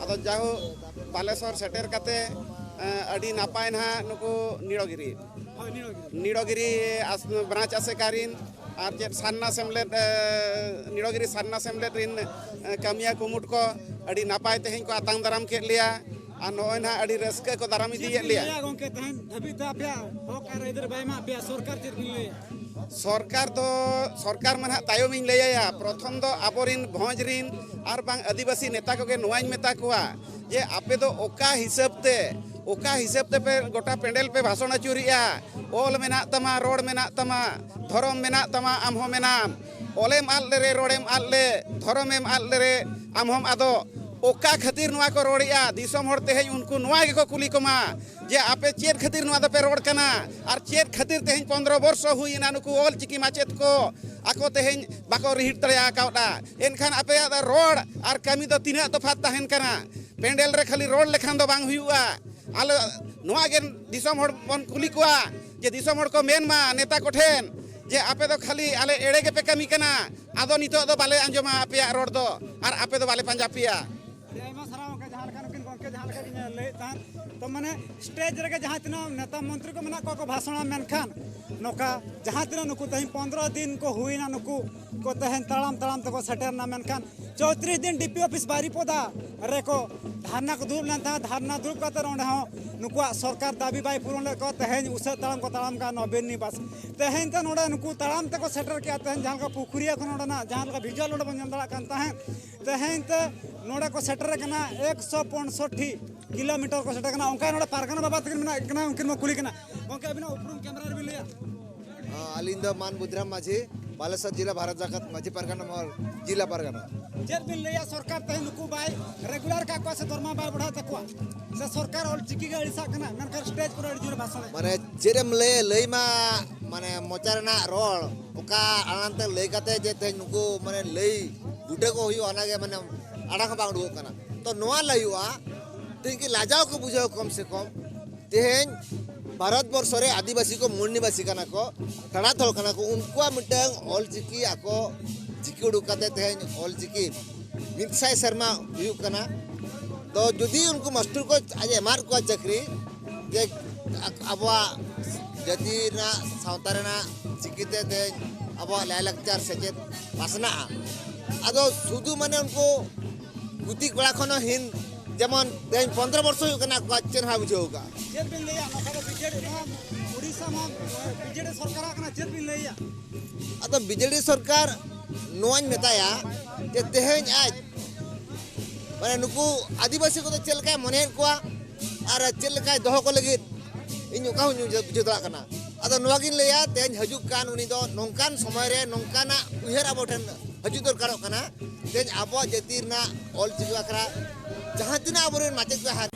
ᱟᱫᱚ ᱡᱟᱦᱳ, ᱵᱟᱞᱮᱥᱚᱨ ᱥᱮᱴᱮᱨ ᱠᱟᱛᱮ ᱟᱹᱰᱤ ᱱᱟᱯᱟᱭ ᱱᱟᱦᱟᱜ ᱱᱩᱠᱩ ᱱᱤᱲᱚᱜᱤᱨᱤ, ᱦᱳᱭ, ᱱᱤᱲᱚᱜᱤᱨᱤ᱾ ᱱᱤᱲᱚᱜᱤᱨᱤ ᱟᱥ-, ᱵᱨᱟᱧᱪ ᱟᱥᱮᱠᱟ ᱨᱤᱱ ᱟᱨ ᱪᱮᱫ ᱥᱟᱨᱱᱟ ᱥᱮᱢᱞᱮᱫ, ᱮ, ᱱᱤᱲᱚᱜᱤᱨᱤ ᱥᱟᱨᱱᱟ ᱥᱮᱢᱞᱮᱫ ᱨᱤᱱ, ᱮ, ᱠᱟᱹᱢᱤᱭᱟᱹ ᱠᱩᱢᱩᱴ ᱠᱚ ᱟᱹᱰᱤ ᱱᱟᱯᱟᱭ ᱛᱮᱦᱮᱧ ᱠᱚ ᱟᱛᱟᱝ ᱫᱟᱨᱟᱢ ᱠᱮᱫ ᱞᱮᱭᱟ ᱟᱨ ᱱᱚᱜᱼᱚᱭ ᱱᱟᱦᱟᱜ ᱟᱹᱰᱤ ᱨᱟᱹᱥᱠᱟᱹ ᱠᱚ ᱫᱟᱨᱟᱢ ᱪᱮᱫ ᱤᱫᱤᱭᱮᱫ ᱵᱤᱱ ᱞᱮᱭᱟ᱾ ᱞᱟᱹᱭᱟ ᱜᱚᱢᱠᱮ, ᱛᱮᱦᱮᱧ ᱫᱷᱟᱹᱵᱤᱡ ᱛᱮ ᱟᱯᱮᱭᱟᱜ ᱦᱚᱠ ᱟᱨ ᱟᱹᱭᱫᱟᱹᱨ ᱵᱟᱭ ᱮᱢᱟᱜ ᱯᱮᱭᱟ, ᱥᱚᱨᱠᱟᱨ ᱪᱮᱫ ᱵᱤᱱ ᱞᱟᱹᱭᱟ? ᱥᱚᱨᱠᱟᱨ ᱫᱚ, ᱥᱚᱨᱠᱟᱨ ᱢᱟ ᱱᱟᱦᱟᱜ ᱛᱟᱭᱚᱢᱤᱧ ᱞᱟᱹᱭᱟᱭᱟ᱾ ᱯᱨᱚᱛᱷᱚᱢ ᱫᱚ ᱟᱵᱚᱨᱤᱱ ᱵᱷᱚᱸᱡᱽ ᱨᱤᱱ ᱟᱨ ᱵᱟᱝ ᱟᱹᱫᱤᱵᱟᱹᱥᱤ ᱱᱮᱛᱟ ᱠᱚᱜᱮ ᱱᱚᱣᱟᱧ ᱢᱮᱛᱟ ᱠᱚᱣᱟ ᱡᱮ ᱟᱯᱮ ᱫᱚ ᱚᱠᱟ ᱦᱤᱥᱟᱹᱵ ᱛᱮ, ᱚᱠᱟ ᱦᱤᱥᱟᱹᱵ ᱛᱮᱯᱮ ᱜᱚᱴᱟ ᱯᱮᱱᱰᱮᱞ ᱯᱮ ᱵᱷᱟᱥᱚᱱ ᱟᱹᱪᱩᱨᱮᱜᱼᱟ? ᱚᱞ ᱢᱮᱱᱟᱜ ᱛᱟᱢᱟ, ᱨᱚᱲ ᱢᱮᱱᱟᱜ ᱛᱟᱢᱟ, ᱫᱷᱚᱨᱚᱢ ᱢᱮᱱᱟᱜ ᱛᱟᱢᱟ, ᱟᱢ ᱦᱚᱸ ᱢᱮᱱᱟᱢ᱾ ᱚᱞᱮᱢ ᱟᱫ ᱞᱮᱨᱮ, ᱨᱚᱲᱮᱢ ᱟᱫ ᱞᱮ, ᱫᱷᱚᱨᱚᱢᱮᱢ ᱟᱫ ᱞᱮᱨᱮ, ᱟᱢ ᱦᱚᱸᱢ ᱟᱫᱚᱜ᱾ ᱚᱠᱟ ᱠᱷᱟᱹᱛᱤᱨ ᱱᱚᱣᱟ ᱠᱚ ᱨᱚᱲᱮᱜᱼᱟ? ᱫᱤᱥᱚᱢ ᱦᱚᱲ ᱛᱮᱦᱮᱧ ᱩᱱᱠᱩ ᱱᱚᱣᱟ ᱜᱮᱠᱚ ᱠᱩᱞᱤ ᱠᱚᱢᱟ ᱡᱮ ᱟᱯᱮ ᱪᱮᱫ ᱠᱷᱟᱹᱛᱤᱨ ᱱᱚᱣᱟ ᱫᱚᱯᱮ ᱨᱚᱲ ᱠᱟᱱᱟ? ᱟᱨ ᱪᱮᱫ ᱠᱷᱟᱹᱛᱤᱨ ᱛᱮᱦᱮᱧ ᱯᱚᱱᱫᱽᱨᱚ ᱵᱚᱨᱥᱚ ᱦᱩᱭᱮᱱᱟ ᱱᱩᱠᱩ ᱚᱞ ᱪᱤᱠᱤ ᱢᱟᱪᱮᱫ ᱠᱚ ᱟᱠᱚ ᱛᱮᱦᱮᱧ ᱵᱟᱠᱚ ᱨᱤᱦᱤᱴ ᱫᱟᱲᱮ ᱟᱠᱟᱣᱫᱟ? ᱮᱱᱠᱷᱟᱱ ᱟᱯᱮᱭᱟᱜ ᱫᱚ ᱨᱚᱲ ᱟᱨ ᱠᱟᱹᱢᱤ ᱫᱚ ᱛᱤᱱᱟᱹᱜ ᱛᱚᱯᱷᱟᱛ ᱛᱟᱦᱮᱱ ᱠᱟᱱᱟ? ᱯᱮᱱᱰᱮᱞ ᱨᱮ ᱠᱷᱟᱹᱞᱤ ᱨᱚᱲ ᱞᱮᱠᱷᱟᱱ ᱫᱚ ᱵᱟᱝ ᱦᱩᱭᱩᱜᱼᱟ᱾ ᱟᱞᱮ ᱱᱚᱣᱟ ᱜᱮ ᱫᱤᱥᱚᱢ ᱦᱚᱲ ᱵᱚᱱ ᱠᱩᱞᱤ ᱠᱚᱣᱟ ᱡᱮ ᱫᱤᱥᱚᱢ ᱦᱚᱲ ᱠᱚ ᱢᱮᱱ ᱢᱟ ᱱᱮᱛᱟ ᱠᱚᱴᱷᱮᱱ ᱡᱮ ᱟᱯᱮ ᱫᱚ ᱠᱷᱟᱹᱞᱤ ᱟᱞᱮ ᱮᱲᱮ ᱜᱮᱯᱮ ᱠᱟᱹᱢᱤ ᱠᱟᱱᱟ, ᱟᱫᱚ ᱱᱤᱛᱚᱜ ᱫᱚ ᱵᱟᱞᱮ ᱟᱸᱡᱚᱢᱟ ᱟᱯᱮᱭᱟᱜ ᱨᱚᱲ ᱫᱚ ᱟᱨ ᱟᱯᱮ ᱫᱚ ᱵᱟᱞᱮ ᱯᱟᱸᱡᱟ ᱯᱮᱭᱟ᱾ ᱟᱹᱰᱤ ᱟᱭᱢᱟ ᱥᱟᱨᱦᱟᱣ ᱜᱚᱢᱠᱮ, ᱡᱟᱦᱟᱸ ᱞᱮᱠᱟ ᱱᱩᱠᱤᱱ ᱜᱚᱢᱠᱮ ᱡᱟᱦᱟᱸ ᱞᱮᱠᱟ ᱠᱤᱱ ᱞᱟᱹᱭᱮᱫ ᱛᱟᱦᱮᱸᱫ, ᱛᱚ ᱢᱟᱱᱮ ᱥᱴᱮᱡ ᱨᱮᱜᱮ ᱡᱟᱦᱟᱸ ᱛᱤᱱᱟᱹᱜ ᱱᱮᱛᱟ ᱢᱚᱱᱛᱨᱤ ᱠᱚ ᱢᱮᱱᱟᱜ ᱠᱚᱣᱟ ᱠᱚ ᱵᱷᱟᱥᱚᱱᱟ, ᱢᱮᱱᱠᱷᱟᱱ ᱱᱚᱝᱠᱟ ᱡᱟᱦᱟᱸ ᱛᱤᱱᱟᱹᱜ ᱱᱩᱠᱩ ᱛᱮᱦᱮᱧ ᱯᱚᱱᱫᱽᱨᱚ ᱫᱤᱱ ᱠᱚ ᱦᱩᱭᱱᱟ, ᱱᱩᱠᱩ ᱠᱚ ᱛᱮᱦᱮᱧ ᱛᱟᱲᱟᱢ ᱛᱟᱲᱟᱢ ᱛᱮᱠᱚ ᱥᱮᱴᱮᱨᱱᱟ, ᱢᱮᱱᱠᱷᱟᱱ ᱪᱳᱭᱛᱨᱤᱥ ᱫᱤᱱ ᱰᱤ ᱯᱤ ᱚᱯᱷᱤᱥ ᱵᱟᱨᱤᱯᱚᱫᱟ ᱨᱮᱠᱚ ᱫᱷᱟᱨᱱᱟ ᱠᱚ ᱫᱩᱲᱩᱵ ᱞᱮᱱ ᱛᱟᱦᱮᱸᱫ᱾ ᱫᱷᱟᱨᱱᱟ ᱫᱩᱲᱩᱵ ᱠᱟᱛᱮ ᱚᱸᱰᱮ ᱦᱚᱸ ᱱᱩᱠᱩᱣᱟᱜ ᱥᱚᱨᱠᱟᱨ ᱫᱟᱹᱵᱤ ᱵᱟᱭ ᱯᱩᱨᱚᱱ ᱞᱮᱫ ᱠᱚᱣᱟ᱾ ᱛᱮᱦᱮᱧ ᱩᱥᱟᱹᱫ ᱛᱟᱲᱟᱢ ᱠᱚ ᱛᱟᱲᱟᱢ ᱠᱟᱱᱟ ᱱᱚᱵᱤᱱ ᱱᱤᱵᱟᱥ᱾ ᱛᱮᱦᱮᱧ ᱛᱮ ᱱᱚᱰᱮ ᱱᱩᱠᱩ ᱛᱟᱲᱟᱢ ᱛᱮᱠᱚ ᱥᱮᱴᱮᱨ ᱠᱮᱜᱼᱟ᱾ ᱛᱮᱦᱮᱧ ᱡᱟᱦᱟᱸ ᱞᱮᱠᱟ ᱯᱩᱠᱷᱩᱨᱤᱭᱟᱹ ᱠᱷᱚᱱ ᱱᱚᱰᱮᱱᱟᱜ ᱡᱟᱦᱟᱸ ᱞᱮᱠᱟ ᱵᱷᱤᱡᱩᱣᱟᱞ ᱱᱚᱰᱮ ᱵᱚᱱ ᱧᱮᱞ ᱫᱟᱲᱮᱭᱟᱜ ᱠᱟᱱ ᱛᱟᱦᱮᱸᱫ, ᱛᱮᱦᱮᱧ ᱛᱮ ᱱᱚᱰᱮ ᱠᱚ ᱥᱮᱴᱮᱨ ᱠᱟᱱᱟ ᱮᱠᱥᱚ ᱯᱚᱸᱭᱥᱚᱴᱴᱤ ᱠᱤᱞᱳᱢᱤᱴᱟᱨ ᱠᱚ ᱥᱮᱴᱮᱨ ᱠᱟᱱᱟ᱾ ᱚᱱᱠᱟ ᱱᱚᱰᱮ ᱯᱟᱨᱜᱟᱱᱟ ᱵᱟᱵᱟ ᱛᱟᱹᱠᱤᱱ ᱢᱮᱱᱟᱜ ᱠᱤᱱᱟ, ᱩᱱᱠᱤᱱ ᱵᱚᱱ ᱠᱩᱞᱤ ᱠᱤᱱᱟ᱾ ᱜᱚᱢᱠᱮ, ᱟᱹᱵᱤᱱᱟᱜ ᱩᱯᱨᱩᱢ ᱠᱮᱢᱨᱟ ᱨᱮᱵᱤᱱ ᱞᱟᱹᱭᱟ? ᱟᱹᱞᱤᱧ ᱫᱚ ᱢᱟᱱ ᱵᱩᱫᱷᱨᱟᱢ ᱢᱟᱹᱡᱷᱤ, ᱵᱟᱞᱮᱥᱚᱨ ᱡᱤᱞᱟ ᱵᱷᱟᱨᱚᱛ ᱡᱟᱠᱟᱛ ᱢᱟᱹᱡᱷᱤ ᱯᱟᱨᱜᱟᱱᱟ ᱢᱚᱦᱚᱞ, ᱡᱤᱞᱟ ᱯᱟᱨᱜᱟᱱᱟ᱾ ᱪᱮᱫ ᱵᱤᱱ ᱞᱟᱹᱭᱟ, ᱥᱚᱨᱠᱟᱨ ᱛᱮᱦᱮᱧ ᱱᱩᱠᱩ ᱵᱟᱭ ᱨᱮᱜᱩᱞᱟᱨ ᱠᱟᱜ ᱠᱚᱣᱟ ᱥᱮ ᱫᱚᱨᱢᱟ ᱵᱟᱭ ᱵᱟᱲᱦᱟᱣ ᱛᱟᱠᱚᱣᱟ, ᱥᱮ ᱥᱚᱨᱠᱟᱨ ᱚᱞ ᱪᱤᱠᱤ ᱜᱮ ᱟᱹᱲᱤᱥᱟᱜ ᱠᱟᱱᱟ, ᱢᱮᱱᱠᱷᱟᱱ ᱥᱴᱮᱡ ᱠᱚᱨᱮ ᱟᱹᱰᱤ ᱡᱳᱨᱮ ᱵᱷᱟᱥᱚᱱᱮᱫ? ᱢᱟᱱᱮ ᱪᱮᱫ ᱮᱢ ᱞᱟᱹᱭ, ᱞᱟᱹᱭ ᱢᱟ, ᱢᱟᱱᱮ ᱢᱚᱪᱟ ᱨᱮᱱᱟᱜ ᱨᱚᱲ ᱚᱠᱟ ᱟᱲᱟᱝ ᱛᱮ ᱞᱟᱹᱭ ᱠᱟᱛᱮ ᱡᱮ ᱛᱮᱦᱮᱧ ᱱᱩᱠᱩ ᱢᱟᱱᱮ ᱞᱟᱹᱭ ᱵᱩᱴᱟᱹ ᱠᱚ ᱦᱩᱭᱩᱜᱼᱟ, ᱚᱱᱟᱜᱮ ᱢᱟᱱᱮ ᱟᱲᱟᱝ ᱦᱚᱸ ᱵᱟᱝ ᱩᱰᱩᱠᱚᱜ ᱠᱟᱱᱟ᱾ ᱛᱚ ᱱᱚᱣᱟ ᱞᱟᱹᱭ ᱦᱩᱭᱩᱜᱼᱟ, ᱛᱮᱦᱮᱧ ᱠᱤ ᱞᱟᱡᱟᱣ ᱠᱚ ᱵᱩᱡᱷᱟᱹᱣ ᱠᱚᱢ ᱥᱮ ᱠᱚᱢ᱾ ᱛᱮᱦᱮᱧ ᱵᱷᱟᱨᱚᱛ ᱵᱚᱨᱥᱚ ᱨᱮ ᱟᱹᱫᱤᱵᱟᱹᱥᱤ ᱠᱚ ᱢᱩᱞ ᱱᱤᱵᱟᱥᱤ ᱠᱟᱱᱟ ᱠᱚ, ᱛᱟᱲᱟ ᱛᱷᱚᱲ ᱠᱟᱱᱟ ᱠᱚ, ᱩᱱᱠᱩᱣᱟᱜ ᱢᱤᱫᱴᱟᱝ ᱚᱞ ᱪᱤᱠᱤ ᱟᱠᱚ ᱪᱤᱠᱤ ᱩᱰᱩᱠ ᱠᱟᱛᱮ ᱛᱮᱦᱮᱧ ᱚᱞ ᱪᱤᱠᱤ ᱢᱤᱫ ᱥᱟᱭ ᱥᱮᱨᱢᱟ ᱦᱩᱭᱩᱜ ᱠᱟᱱᱟ᱾ ᱛᱚ ᱡᱩᱫᱤ ᱩᱱᱠᱩ ᱢᱟᱥᱴᱟᱨ ᱠᱚ ᱟᱡ ᱮ ᱮᱢᱟᱫ ᱠᱚᱣᱟ ᱪᱟᱹᱠᱨᱤ, ᱡᱮ ᱟᱵᱚᱣᱟᱜ ᱡᱟᱹᱛᱤ ᱨᱮᱱᱟᱜ, ᱥᱟᱶᱛᱟ ᱨᱮᱱᱟᱜ ᱪᱤᱠᱤᱛᱮ ᱛᱮᱦᱮᱧ ᱟᱵᱚᱣᱟᱜ ᱞᱟᱭᱼᱞᱟᱠᱪᱟᱨ ᱥᱮᱪᱮᱫ ᱯᱟᱥᱱᱟᱜᱼᱟ, ᱟᱫᱚ ᱥᱩᱫᱷᱩ ᱢᱟᱱᱮ ᱩᱱᱠᱩ ᱜᱩᱛᱤ ᱠᱚᱲᱟ ᱠᱷᱚᱱ ᱦᱚᱸ ᱦᱤᱱ, ᱡᱮᱢᱚᱱ ᱛᱮᱦᱮᱧ ᱯᱚᱱᱫᱽᱨᱚ ᱵᱚᱨᱥᱚ ᱦᱩᱭᱩᱜ ᱠᱟᱱᱟ, ᱟᱠᱚᱣᱟᱜ ᱪᱮᱫ ᱦᱚᱸ ᱵᱟᱭ ᱵᱩᱡᱷᱟᱹᱣ ᱟᱠᱟᱫᱼᱟ᱾ ᱪᱮᱫ ᱵᱤᱱ ᱞᱟᱹᱭᱟ, ᱱᱚᱝᱠᱟ ᱫᱚ ᱵᱤᱡᱮᱰᱤ, ᱱᱚᱣᱟ ᱩᱲᱤᱥᱥᱟ ᱢᱟ ᱵᱤᱡᱮᱰᱤ ᱥᱚᱨᱠᱟᱨᱟᱜ ᱠᱟᱱᱟ, ᱪᱮᱫ ᱵᱤᱱ ᱞᱟᱹᱭᱟ? ᱟᱫᱚ ᱵᱤᱡᱮᱰᱤ ᱥᱚᱨᱠᱟᱨ ᱱᱚᱣᱟᱧ ᱢᱮᱛᱟᱭᱟ ᱡᱮ ᱛᱮᱦᱮᱧ ᱟᱡ ᱢᱟᱱᱮ ᱱᱩᱠᱩ ᱟᱹᱫᱤᱵᱟᱹᱥᱤ ᱠᱚᱫᱚ ᱪᱮᱫ ᱞᱮᱠᱟᱭ ᱢᱚᱱᱮᱭᱮᱫ ᱠᱚᱣᱟ ᱟᱨ ᱪᱮᱫ ᱞᱮᱠᱟᱭ ᱫᱚᱦᱚ ᱠᱚ ᱞᱟᱹᱜᱤᱫ, ᱤᱧ ᱚᱠᱟ ᱦᱚᱸᱧ ᱵᱩᱡᱷᱟᱹᱣ ᱫᱟᱲᱮᱭᱟᱜ ᱠᱟᱱᱟ᱾ ᱟᱫᱚ ᱱᱚᱣᱟ ᱜᱤᱧ ᱞᱟᱹᱭᱟ, ᱛᱮᱦᱮᱧ ᱦᱤᱡᱩᱜ ᱠᱟᱱ ᱩᱱᱤ ᱫᱚ ᱱᱚᱝᱠᱟᱱ ᱥᱚᱢᱚᱭ ᱨᱮ ᱱᱚᱝᱠᱟᱱᱟᱜ ᱩᱭᱦᱟᱹᱨ ᱟᱵᱚ ᱴᱷᱮᱱ ᱦᱤᱡᱩᱜ ᱫᱚᱨᱠᱟᱨᱚᱜ ᱠᱟᱱᱟ᱾ ᱛᱮᱦᱮᱧ ᱟᱵᱚᱣᱟᱜ ᱡᱟᱹᱛᱤ ᱨᱮᱱᱟᱜ ᱚᱞ ᱪᱤᱠᱤ ᱟᱠᱷᱲᱟ ᱡᱟᱦᱟᱸ ᱛᱤᱱᱟᱹᱜ ᱟᱵᱚᱨᱮᱱ ᱢᱟᱪᱮᱫ ᱠᱚ ᱦᱟᱨ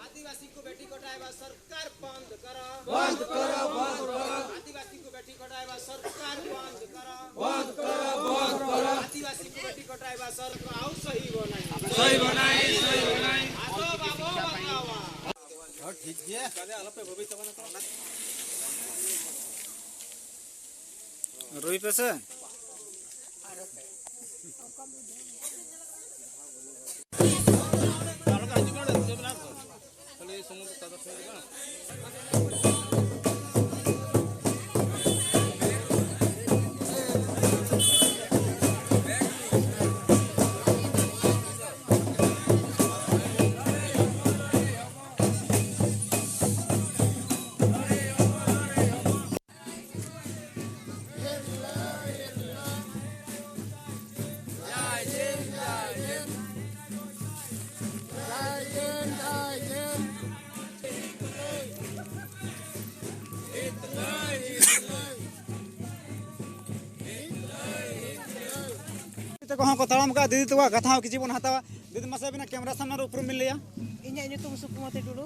आदिवासी को बेटी को ड्राइवर सरकार बंद करो। बंद करो, बंद करो। आदिवासी को बेटी को ड्राइवर सरकार बंद करो। बंद करो, बंद करो। आदिवासी को बेटी को ड्राइवर सरकार आओ सही बनाई। सही बनाई, सही बनाई। आदो बाबो बतावा। ᱦᱚᱸ, ᱴᱷᱤᱠ ᱜᱮᱭᱟ᱾ ᱨᱩᱭ ᱯᱮᱥᱮ᱾ ᱠᱚᱦᱚᱸ ᱠᱚ ᱛᱟᱲᱟᱢ ᱠᱟᱜᱼᱟ᱾ ᱫᱤᱫᱤ ᱛᱟᱠᱚᱣᱟᱜ ᱠᱟᱛᱷᱟ ᱦᱚᱸ ᱠᱤᱪᱷᱩ ᱵᱚᱱ ᱦᱟᱛᱟᱣᱟ᱾ ᱫᱤᱫᱤ, ᱢᱟᱥᱮ ᱟᱹᱵᱤᱱᱟᱜ ᱠᱮᱢᱮᱨᱟ ᱥᱟᱢᱱᱟ ᱨᱮ ᱩᱯᱨᱩᱢ ᱵᱤᱱ ᱞᱟᱹᱭᱟ᱾ ᱤᱧᱟᱹᱜ ᱧᱩᱛᱩᱢ ᱥᱩᱠᱩᱢᱚᱛᱤ ᱴᱩᱰᱩ᱾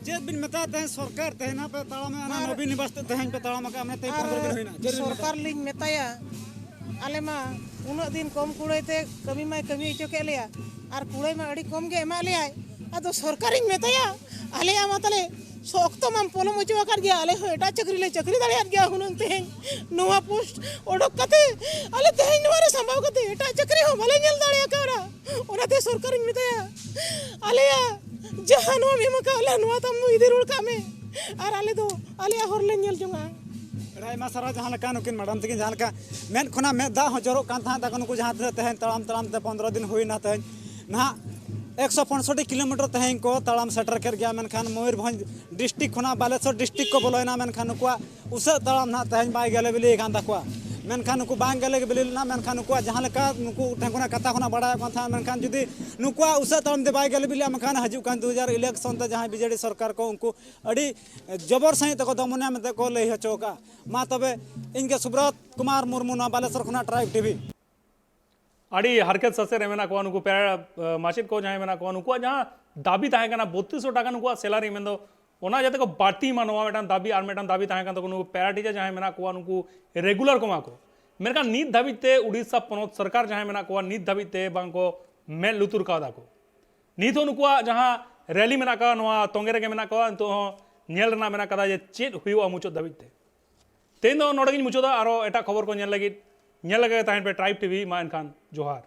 ᱪᱮᱫ ᱵᱤᱱ ᱢᱮᱛᱟᱭᱟ ᱛᱮᱦᱮᱧ ᱥᱚᱨᱠᱟᱨ, ᱛᱮᱦᱮᱧ ᱦᱟᱯᱮ ᱛᱟᱲᱟᱢᱮ ᱚᱱᱟ ᱟᱨ ᱱᱚᱵᱤᱱ ᱱᱤᱵᱟᱥ ᱛᱮ ᱛᱮᱦᱮᱧ ᱯᱮ ᱛᱟᱲᱟᱢ ᱟᱠᱟᱫᱼᱟ, ᱢᱟᱱᱮ ᱛᱮᱦᱮᱧ ᱟᱨ ᱯᱚᱱᱨᱚ ᱫᱤᱱ ᱦᱩᱭᱱᱟ᱾ ᱪᱮᱫ ᱵᱤᱱ ᱢᱮᱛᱟᱭᱟ? ᱥᱚᱨᱠᱟᱨ ᱞᱤᱧ ᱢᱮᱛᱟᱭᱟ, ᱟᱞᱮ ᱢᱟ ᱩᱱᱟᱹᱜ ᱫᱤᱱ ᱠᱚᱢ ᱠᱩᱲᱟᱹᱭ ᱛᱮ ᱠᱟᱹᱢᱤ ᱢᱟᱭ ᱠᱟᱹᱢᱤ ᱦᱚᱪᱚ ᱠᱮᱫ ᱞᱮᱭᱟ, ᱟᱨ ᱠᱩᱲᱟᱹᱭ ᱢᱟ ᱟᱹᱰᱤ ᱠᱚᱢ ᱜᱮ ᱮᱢᱟᱜ ᱞᱮᱭᱟᱭ᱾ ᱟᱫᱚ ᱥᱚᱨᱠᱟᱨᱤᱧ ᱢᱮᱛᱟᱭᱟ, ᱟᱞᱮᱭᱟᱜ ᱢᱟ ᱛᱟᱞᱮ ᱥᱚᱠᱛᱚ ᱢᱟᱢ ᱯᱚᱞᱚᱢ ᱦᱚᱪᱚ ᱟᱠᱟᱫ ᱜᱮᱭᱟ, ᱟᱞᱮ ᱦᱚᱸ ᱮᱴᱟᱜ ᱪᱟᱹᱠᱨᱤ ᱞᱮ ᱪᱟᱹᱠᱨᱤ ᱫᱟᱲᱮᱭᱟᱜ ᱜᱮᱭᱟ ᱦᱩᱱᱟᱹᱝ᱾ ᱛᱮᱦᱮᱧ ᱱᱚᱣᱟ ᱯᱳᱥᱴ ᱚᱰᱚᱠ ᱠᱟᱛᱮ ᱟᱞᱮ ᱛᱮᱦᱮᱧ ᱱᱚᱣᱟ ᱨᱮ ᱥᱟᱢᱵᱟᱣ ᱠᱟᱛᱮ ᱮᱴᱟᱜ ᱪᱟᱹᱠᱨᱤ ᱦᱚᱸ ᱵᱟᱞᱮ ᱧᱮᱞ ᱫᱟᱲᱮ ᱠᱟᱣᱫᱟ᱾ ᱚᱱᱟᱛᱮ ᱥᱚᱨᱠᱟᱨᱤᱧ ᱢᱮᱛᱟᱭᱟ, ᱟᱞᱮᱭᱟᱜ ᱡᱟᱦᱟᱸ ᱱᱚᱣᱟᱢ ᱮᱢ ᱟᱠᱟᱫ ᱞᱮ, ᱱᱚᱣᱟ ᱛᱟᱢ ᱫᱚ ᱤᱫᱤ ᱨᱩᱣᱟᱹᱲ ᱠᱟᱜ ᱢᱮ, ᱟᱨ ᱟᱞᱮ ᱫᱚ ᱟᱞᱮᱭᱟᱜ ᱦᱚᱨ ᱞᱮ ᱧᱮᱞ ᱡᱚᱝᱟ᱾ ᱟᱹᱰᱤ ᱟᱭᱢᱟ ᱥᱟᱨᱦᱟᱣ᱾ ᱡᱟᱦᱟᱸ ᱞᱮᱠᱟ ᱱᱩᱠᱤᱱ ᱢᱮᱰᱟᱢ ᱛᱟᱹᱠᱤᱱ ᱡᱟᱦᱟᱸ ᱞᱮᱠᱟ ᱢᱮᱫ ᱠᱷᱚᱱᱟᱜ ᱢᱮᱫ ᱫᱟᱜ ᱦᱚᱸ ᱡᱚᱨᱚᱜ ᱠᱟᱱ ᱛᱟᱦᱮᱸᱫ ᱛᱟᱠᱚ, ᱱᱩᱠᱩ ᱡᱟᱦᱟᱸ ᱛᱤᱱᱟᱹᱜ ᱛᱮᱦᱮᱧ ᱛᱟᱲᱟᱢ ᱛᱟᱲᱟᱢ ᱛᱮ ᱯᱚᱱᱨᱚ ᱫᱤᱱ ᱦᱩᱭᱱᱟ, ᱛᱮᱦᱮᱧ ᱱᱟᱦᱟᱜ ᱮᱠᱥᱚ ᱯᱚᱸᱭᱥᱚᱴᱴᱤ ᱠᱤᱞᱳᱢᱤᱴᱟᱨ ᱛᱮᱦᱮᱧ ᱠᱚ ᱛᱟᱲᱟᱢ ᱥᱮᱴᱮᱨ ᱠᱮᱫ ᱜᱮᱭᱟ᱾ ᱢᱮᱱᱠᱷᱟᱱ ᱢᱚᱭᱩᱨᱵᱷᱚᱸᱡᱽ ᱰᱤᱥᱴᱨᱤᱠᱴ ᱠᱷᱚᱱᱟᱜ ᱵᱟᱞᱮᱥᱚᱨ ᱰᱤᱥᱴᱨᱤᱠᱴ ᱠᱚ ᱵᱚᱞᱚᱭᱮᱱᱟ, ᱢᱮᱱᱠᱷᱟᱱ ᱱᱩᱠᱩᱣᱟᱜ ᱩᱥᱟᱹᱫ ᱛᱟᱲᱟᱢ ᱱᱟᱦᱟᱜ ᱛᱮᱦᱮᱧ ᱵᱟᱭ ᱜᱮᱞᱮ ᱵᱤᱞᱤ ᱟᱠᱟᱱ ᱛᱟᱠᱚᱣᱟ᱾ ᱢᱮᱱᱠᱷᱟᱱ ᱱᱩᱠᱩ ᱵᱟᱝ ᱜᱮᱞᱮ ᱵᱤᱞᱤ ᱞᱮᱱᱟ, ᱢᱮᱱᱠᱷᱟᱱ ᱱᱩᱠᱩᱣᱟᱜ ᱡᱟᱦᱟᱸ ᱞᱮᱠᱟ ᱱᱩᱠᱩ ᱴᱷᱮᱱ ᱠᱷᱚᱱᱟᱜ ᱠᱟᱛᱷᱟ ᱠᱷᱚᱱᱟᱜ ᱵᱟᱲᱟᱭᱚᱜ ᱠᱟᱱ ᱛᱟᱦᱮᱸᱫ, ᱢᱮᱱᱠᱷᱟᱱ ᱡᱩᱫᱤ ᱱᱩᱠᱩᱣᱟᱜ ᱩᱥᱟᱹᱫ ᱛᱟᱲᱟᱢ ᱛᱮ ᱵᱟᱭ ᱜᱮᱞᱮ ᱵᱤᱞᱤᱜᱼᱟ, ᱢᱮᱱᱠᱷᱟᱱ ᱦᱤᱡᱩᱜ ᱠᱟᱱ ᱫᱩ ᱦᱟᱡᱟᱨ ᱤᱞᱮᱠᱥᱚᱱ ᱛᱮ ᱡᱟᱦᱟᱸᱭ ᱵᱤᱡᱮᱰᱤ ᱥᱚᱨᱠᱟᱨ ᱠᱚ, ᱩᱱᱠᱩ ᱟᱹᱰᱤ ᱡᱚᱵᱚᱨ ᱥᱟᱺᱦᱤᱡ ᱛᱮᱠᱚ ᱫᱚᱢᱚᱱᱮᱭᱟ ᱢᱮᱱᱛᱮ ᱠᱚ ᱞᱟᱹᱭ ᱦᱚᱪᱚ ᱟᱠᱟᱫᱼᱟ᱾ ᱢᱟ ᱛᱚᱵᱮ, ᱤᱧ ᱜᱮ ᱥᱩᱵᱨᱚᱛ ᱠᱩᱢᱟᱨ ᱢᱩᱨᱢᱩ, ᱱᱚᱣᱟ ᱵᱟᱞᱮᱥᱚᱨ ᱠᱷᱚᱱᱟᱜ ᱴᱨᱟᱭᱤᱵᱽ ᱴᱤᱵᱷᱤ᱾ ᱟᱹᱰᱤ ᱦᱟᱨᱠᱮᱛ ᱥᱟᱥᱮᱛ ᱨᱮ ᱢᱮᱱᱟᱜ ᱠᱚᱣᱟ ᱱᱩᱠᱩ ᱯᱮᱨᱟ, ᱮ, ᱢᱟᱪᱮᱫ ᱠᱚ ᱡᱟᱦᱟᱸᱭ ᱢᱮᱱᱟᱜ ᱠᱚᱣᱟ, ᱱᱩᱠᱩᱣᱟᱜ ᱡᱟᱦᱟᱸ ᱫᱟᱹᱵᱤ ᱛᱟᱦᱮᱸ ᱠᱟᱱᱟ ᱵᱚᱛᱛᱨᱤᱥ ᱥᱚ ᱴᱟᱠᱟ ᱱᱩᱠᱩᱣᱟᱜ ᱥᱮᱞᱟᱨᱤ, ᱢᱮᱱᱫᱚ ᱚᱱᱟ ᱡᱟᱛᱮ ᱠᱚ ᱵᱟᱹᱲᱛᱤ ᱢᱟ, ᱱᱚᱣᱟ ᱢᱤᱫᱴᱟᱝ ᱫᱟᱹᱵᱤ᱾ ᱟᱨ ᱢᱤᱫᱴᱟᱝ ᱫᱟᱹᱵᱤ ᱛᱟᱦᱮᱸ ᱠᱟᱱ ᱛᱟᱠᱚᱣᱟ, ᱱᱩᱠᱩ ᱯᱮᱨᱟ ᱴᱤᱪᱟᱨ ᱡᱟᱦᱟᱸᱭ ᱢᱮᱱᱟᱜ ᱠᱚᱣᱟ, ᱱᱩᱠᱩ ᱨᱮᱜᱩᱞᱟᱨ ᱠᱚ ᱮᱢᱟ ᱠᱚ᱾ ᱢᱮᱱᱠᱷᱟᱱ ᱱᱤᱛ ᱫᱷᱟᱹᱵᱤᱡ ᱛᱮ ᱩᱰᱤᱥᱟ ᱯᱚᱱᱚᱛ ᱥᱚᱨᱠᱟᱨ ᱡᱟᱦᱟᱸᱭ ᱢᱮᱱᱟᱜ ᱠᱚᱣᱟ, ᱱᱤᱛ ᱫᱷᱟᱹᱵᱤᱡ ᱛᱮ ᱵᱟᱝ ᱠᱚ ᱢᱮᱫ ᱞᱩᱛᱩᱨ ᱠᱟᱣᱫᱟ ᱠᱚ᱾ ᱱᱤᱛ ᱦᱚᱸ ᱱᱩᱠᱩᱣᱟᱜ ᱡᱟᱦᱟᱸ ᱨᱮᱞᱤ ᱢᱮᱱᱟᱜ ᱠᱟᱫᱟ, ᱱᱚᱣᱟ ᱛᱚᱸᱜᱮ ᱨᱮᱜᱮ ᱢᱮᱱᱟᱜ ᱠᱚᱣᱟ᱾ ᱱᱤᱛᱚᱜ ᱦᱚᱸ ᱧᱮᱞ ᱨᱮᱱᱟᱜ ᱢᱮᱱᱟᱜ ᱠᱟᱫᱟ ᱡᱮ ᱪᱮᱫ ᱦᱩᱭᱩᱜᱼᱟ ᱢᱩᱪᱟᱹᱫ ᱫᱷᱟᱹᱵᱤᱡ ᱛᱮ᱾ ᱛᱮᱦᱮᱧ ᱫᱚ ᱱᱚᱰᱮ ᱜᱤᱧ ᱢᱩᱪᱟᱹᱫᱟ᱾ ᱟᱨᱚ ᱮᱴᱟᱜ ᱠᱷᱚᱵᱚᱨ ᱠᱚ ᱧᱮᱞ ᱞᱟᱹᱜᱤᱫ ᱧᱮᱞ ᱞᱟᱜᱟ ᱜᱮ ᱛᱟᱦᱮᱱ ᱯᱮ ᱴᱨᱟᱭᱤᱵᱽ ᱴᱤᱵᱷᱤ᱾ ᱢᱟ ᱮᱱᱠᱷᱟᱱ ᱡᱚᱦᱟᱨ᱾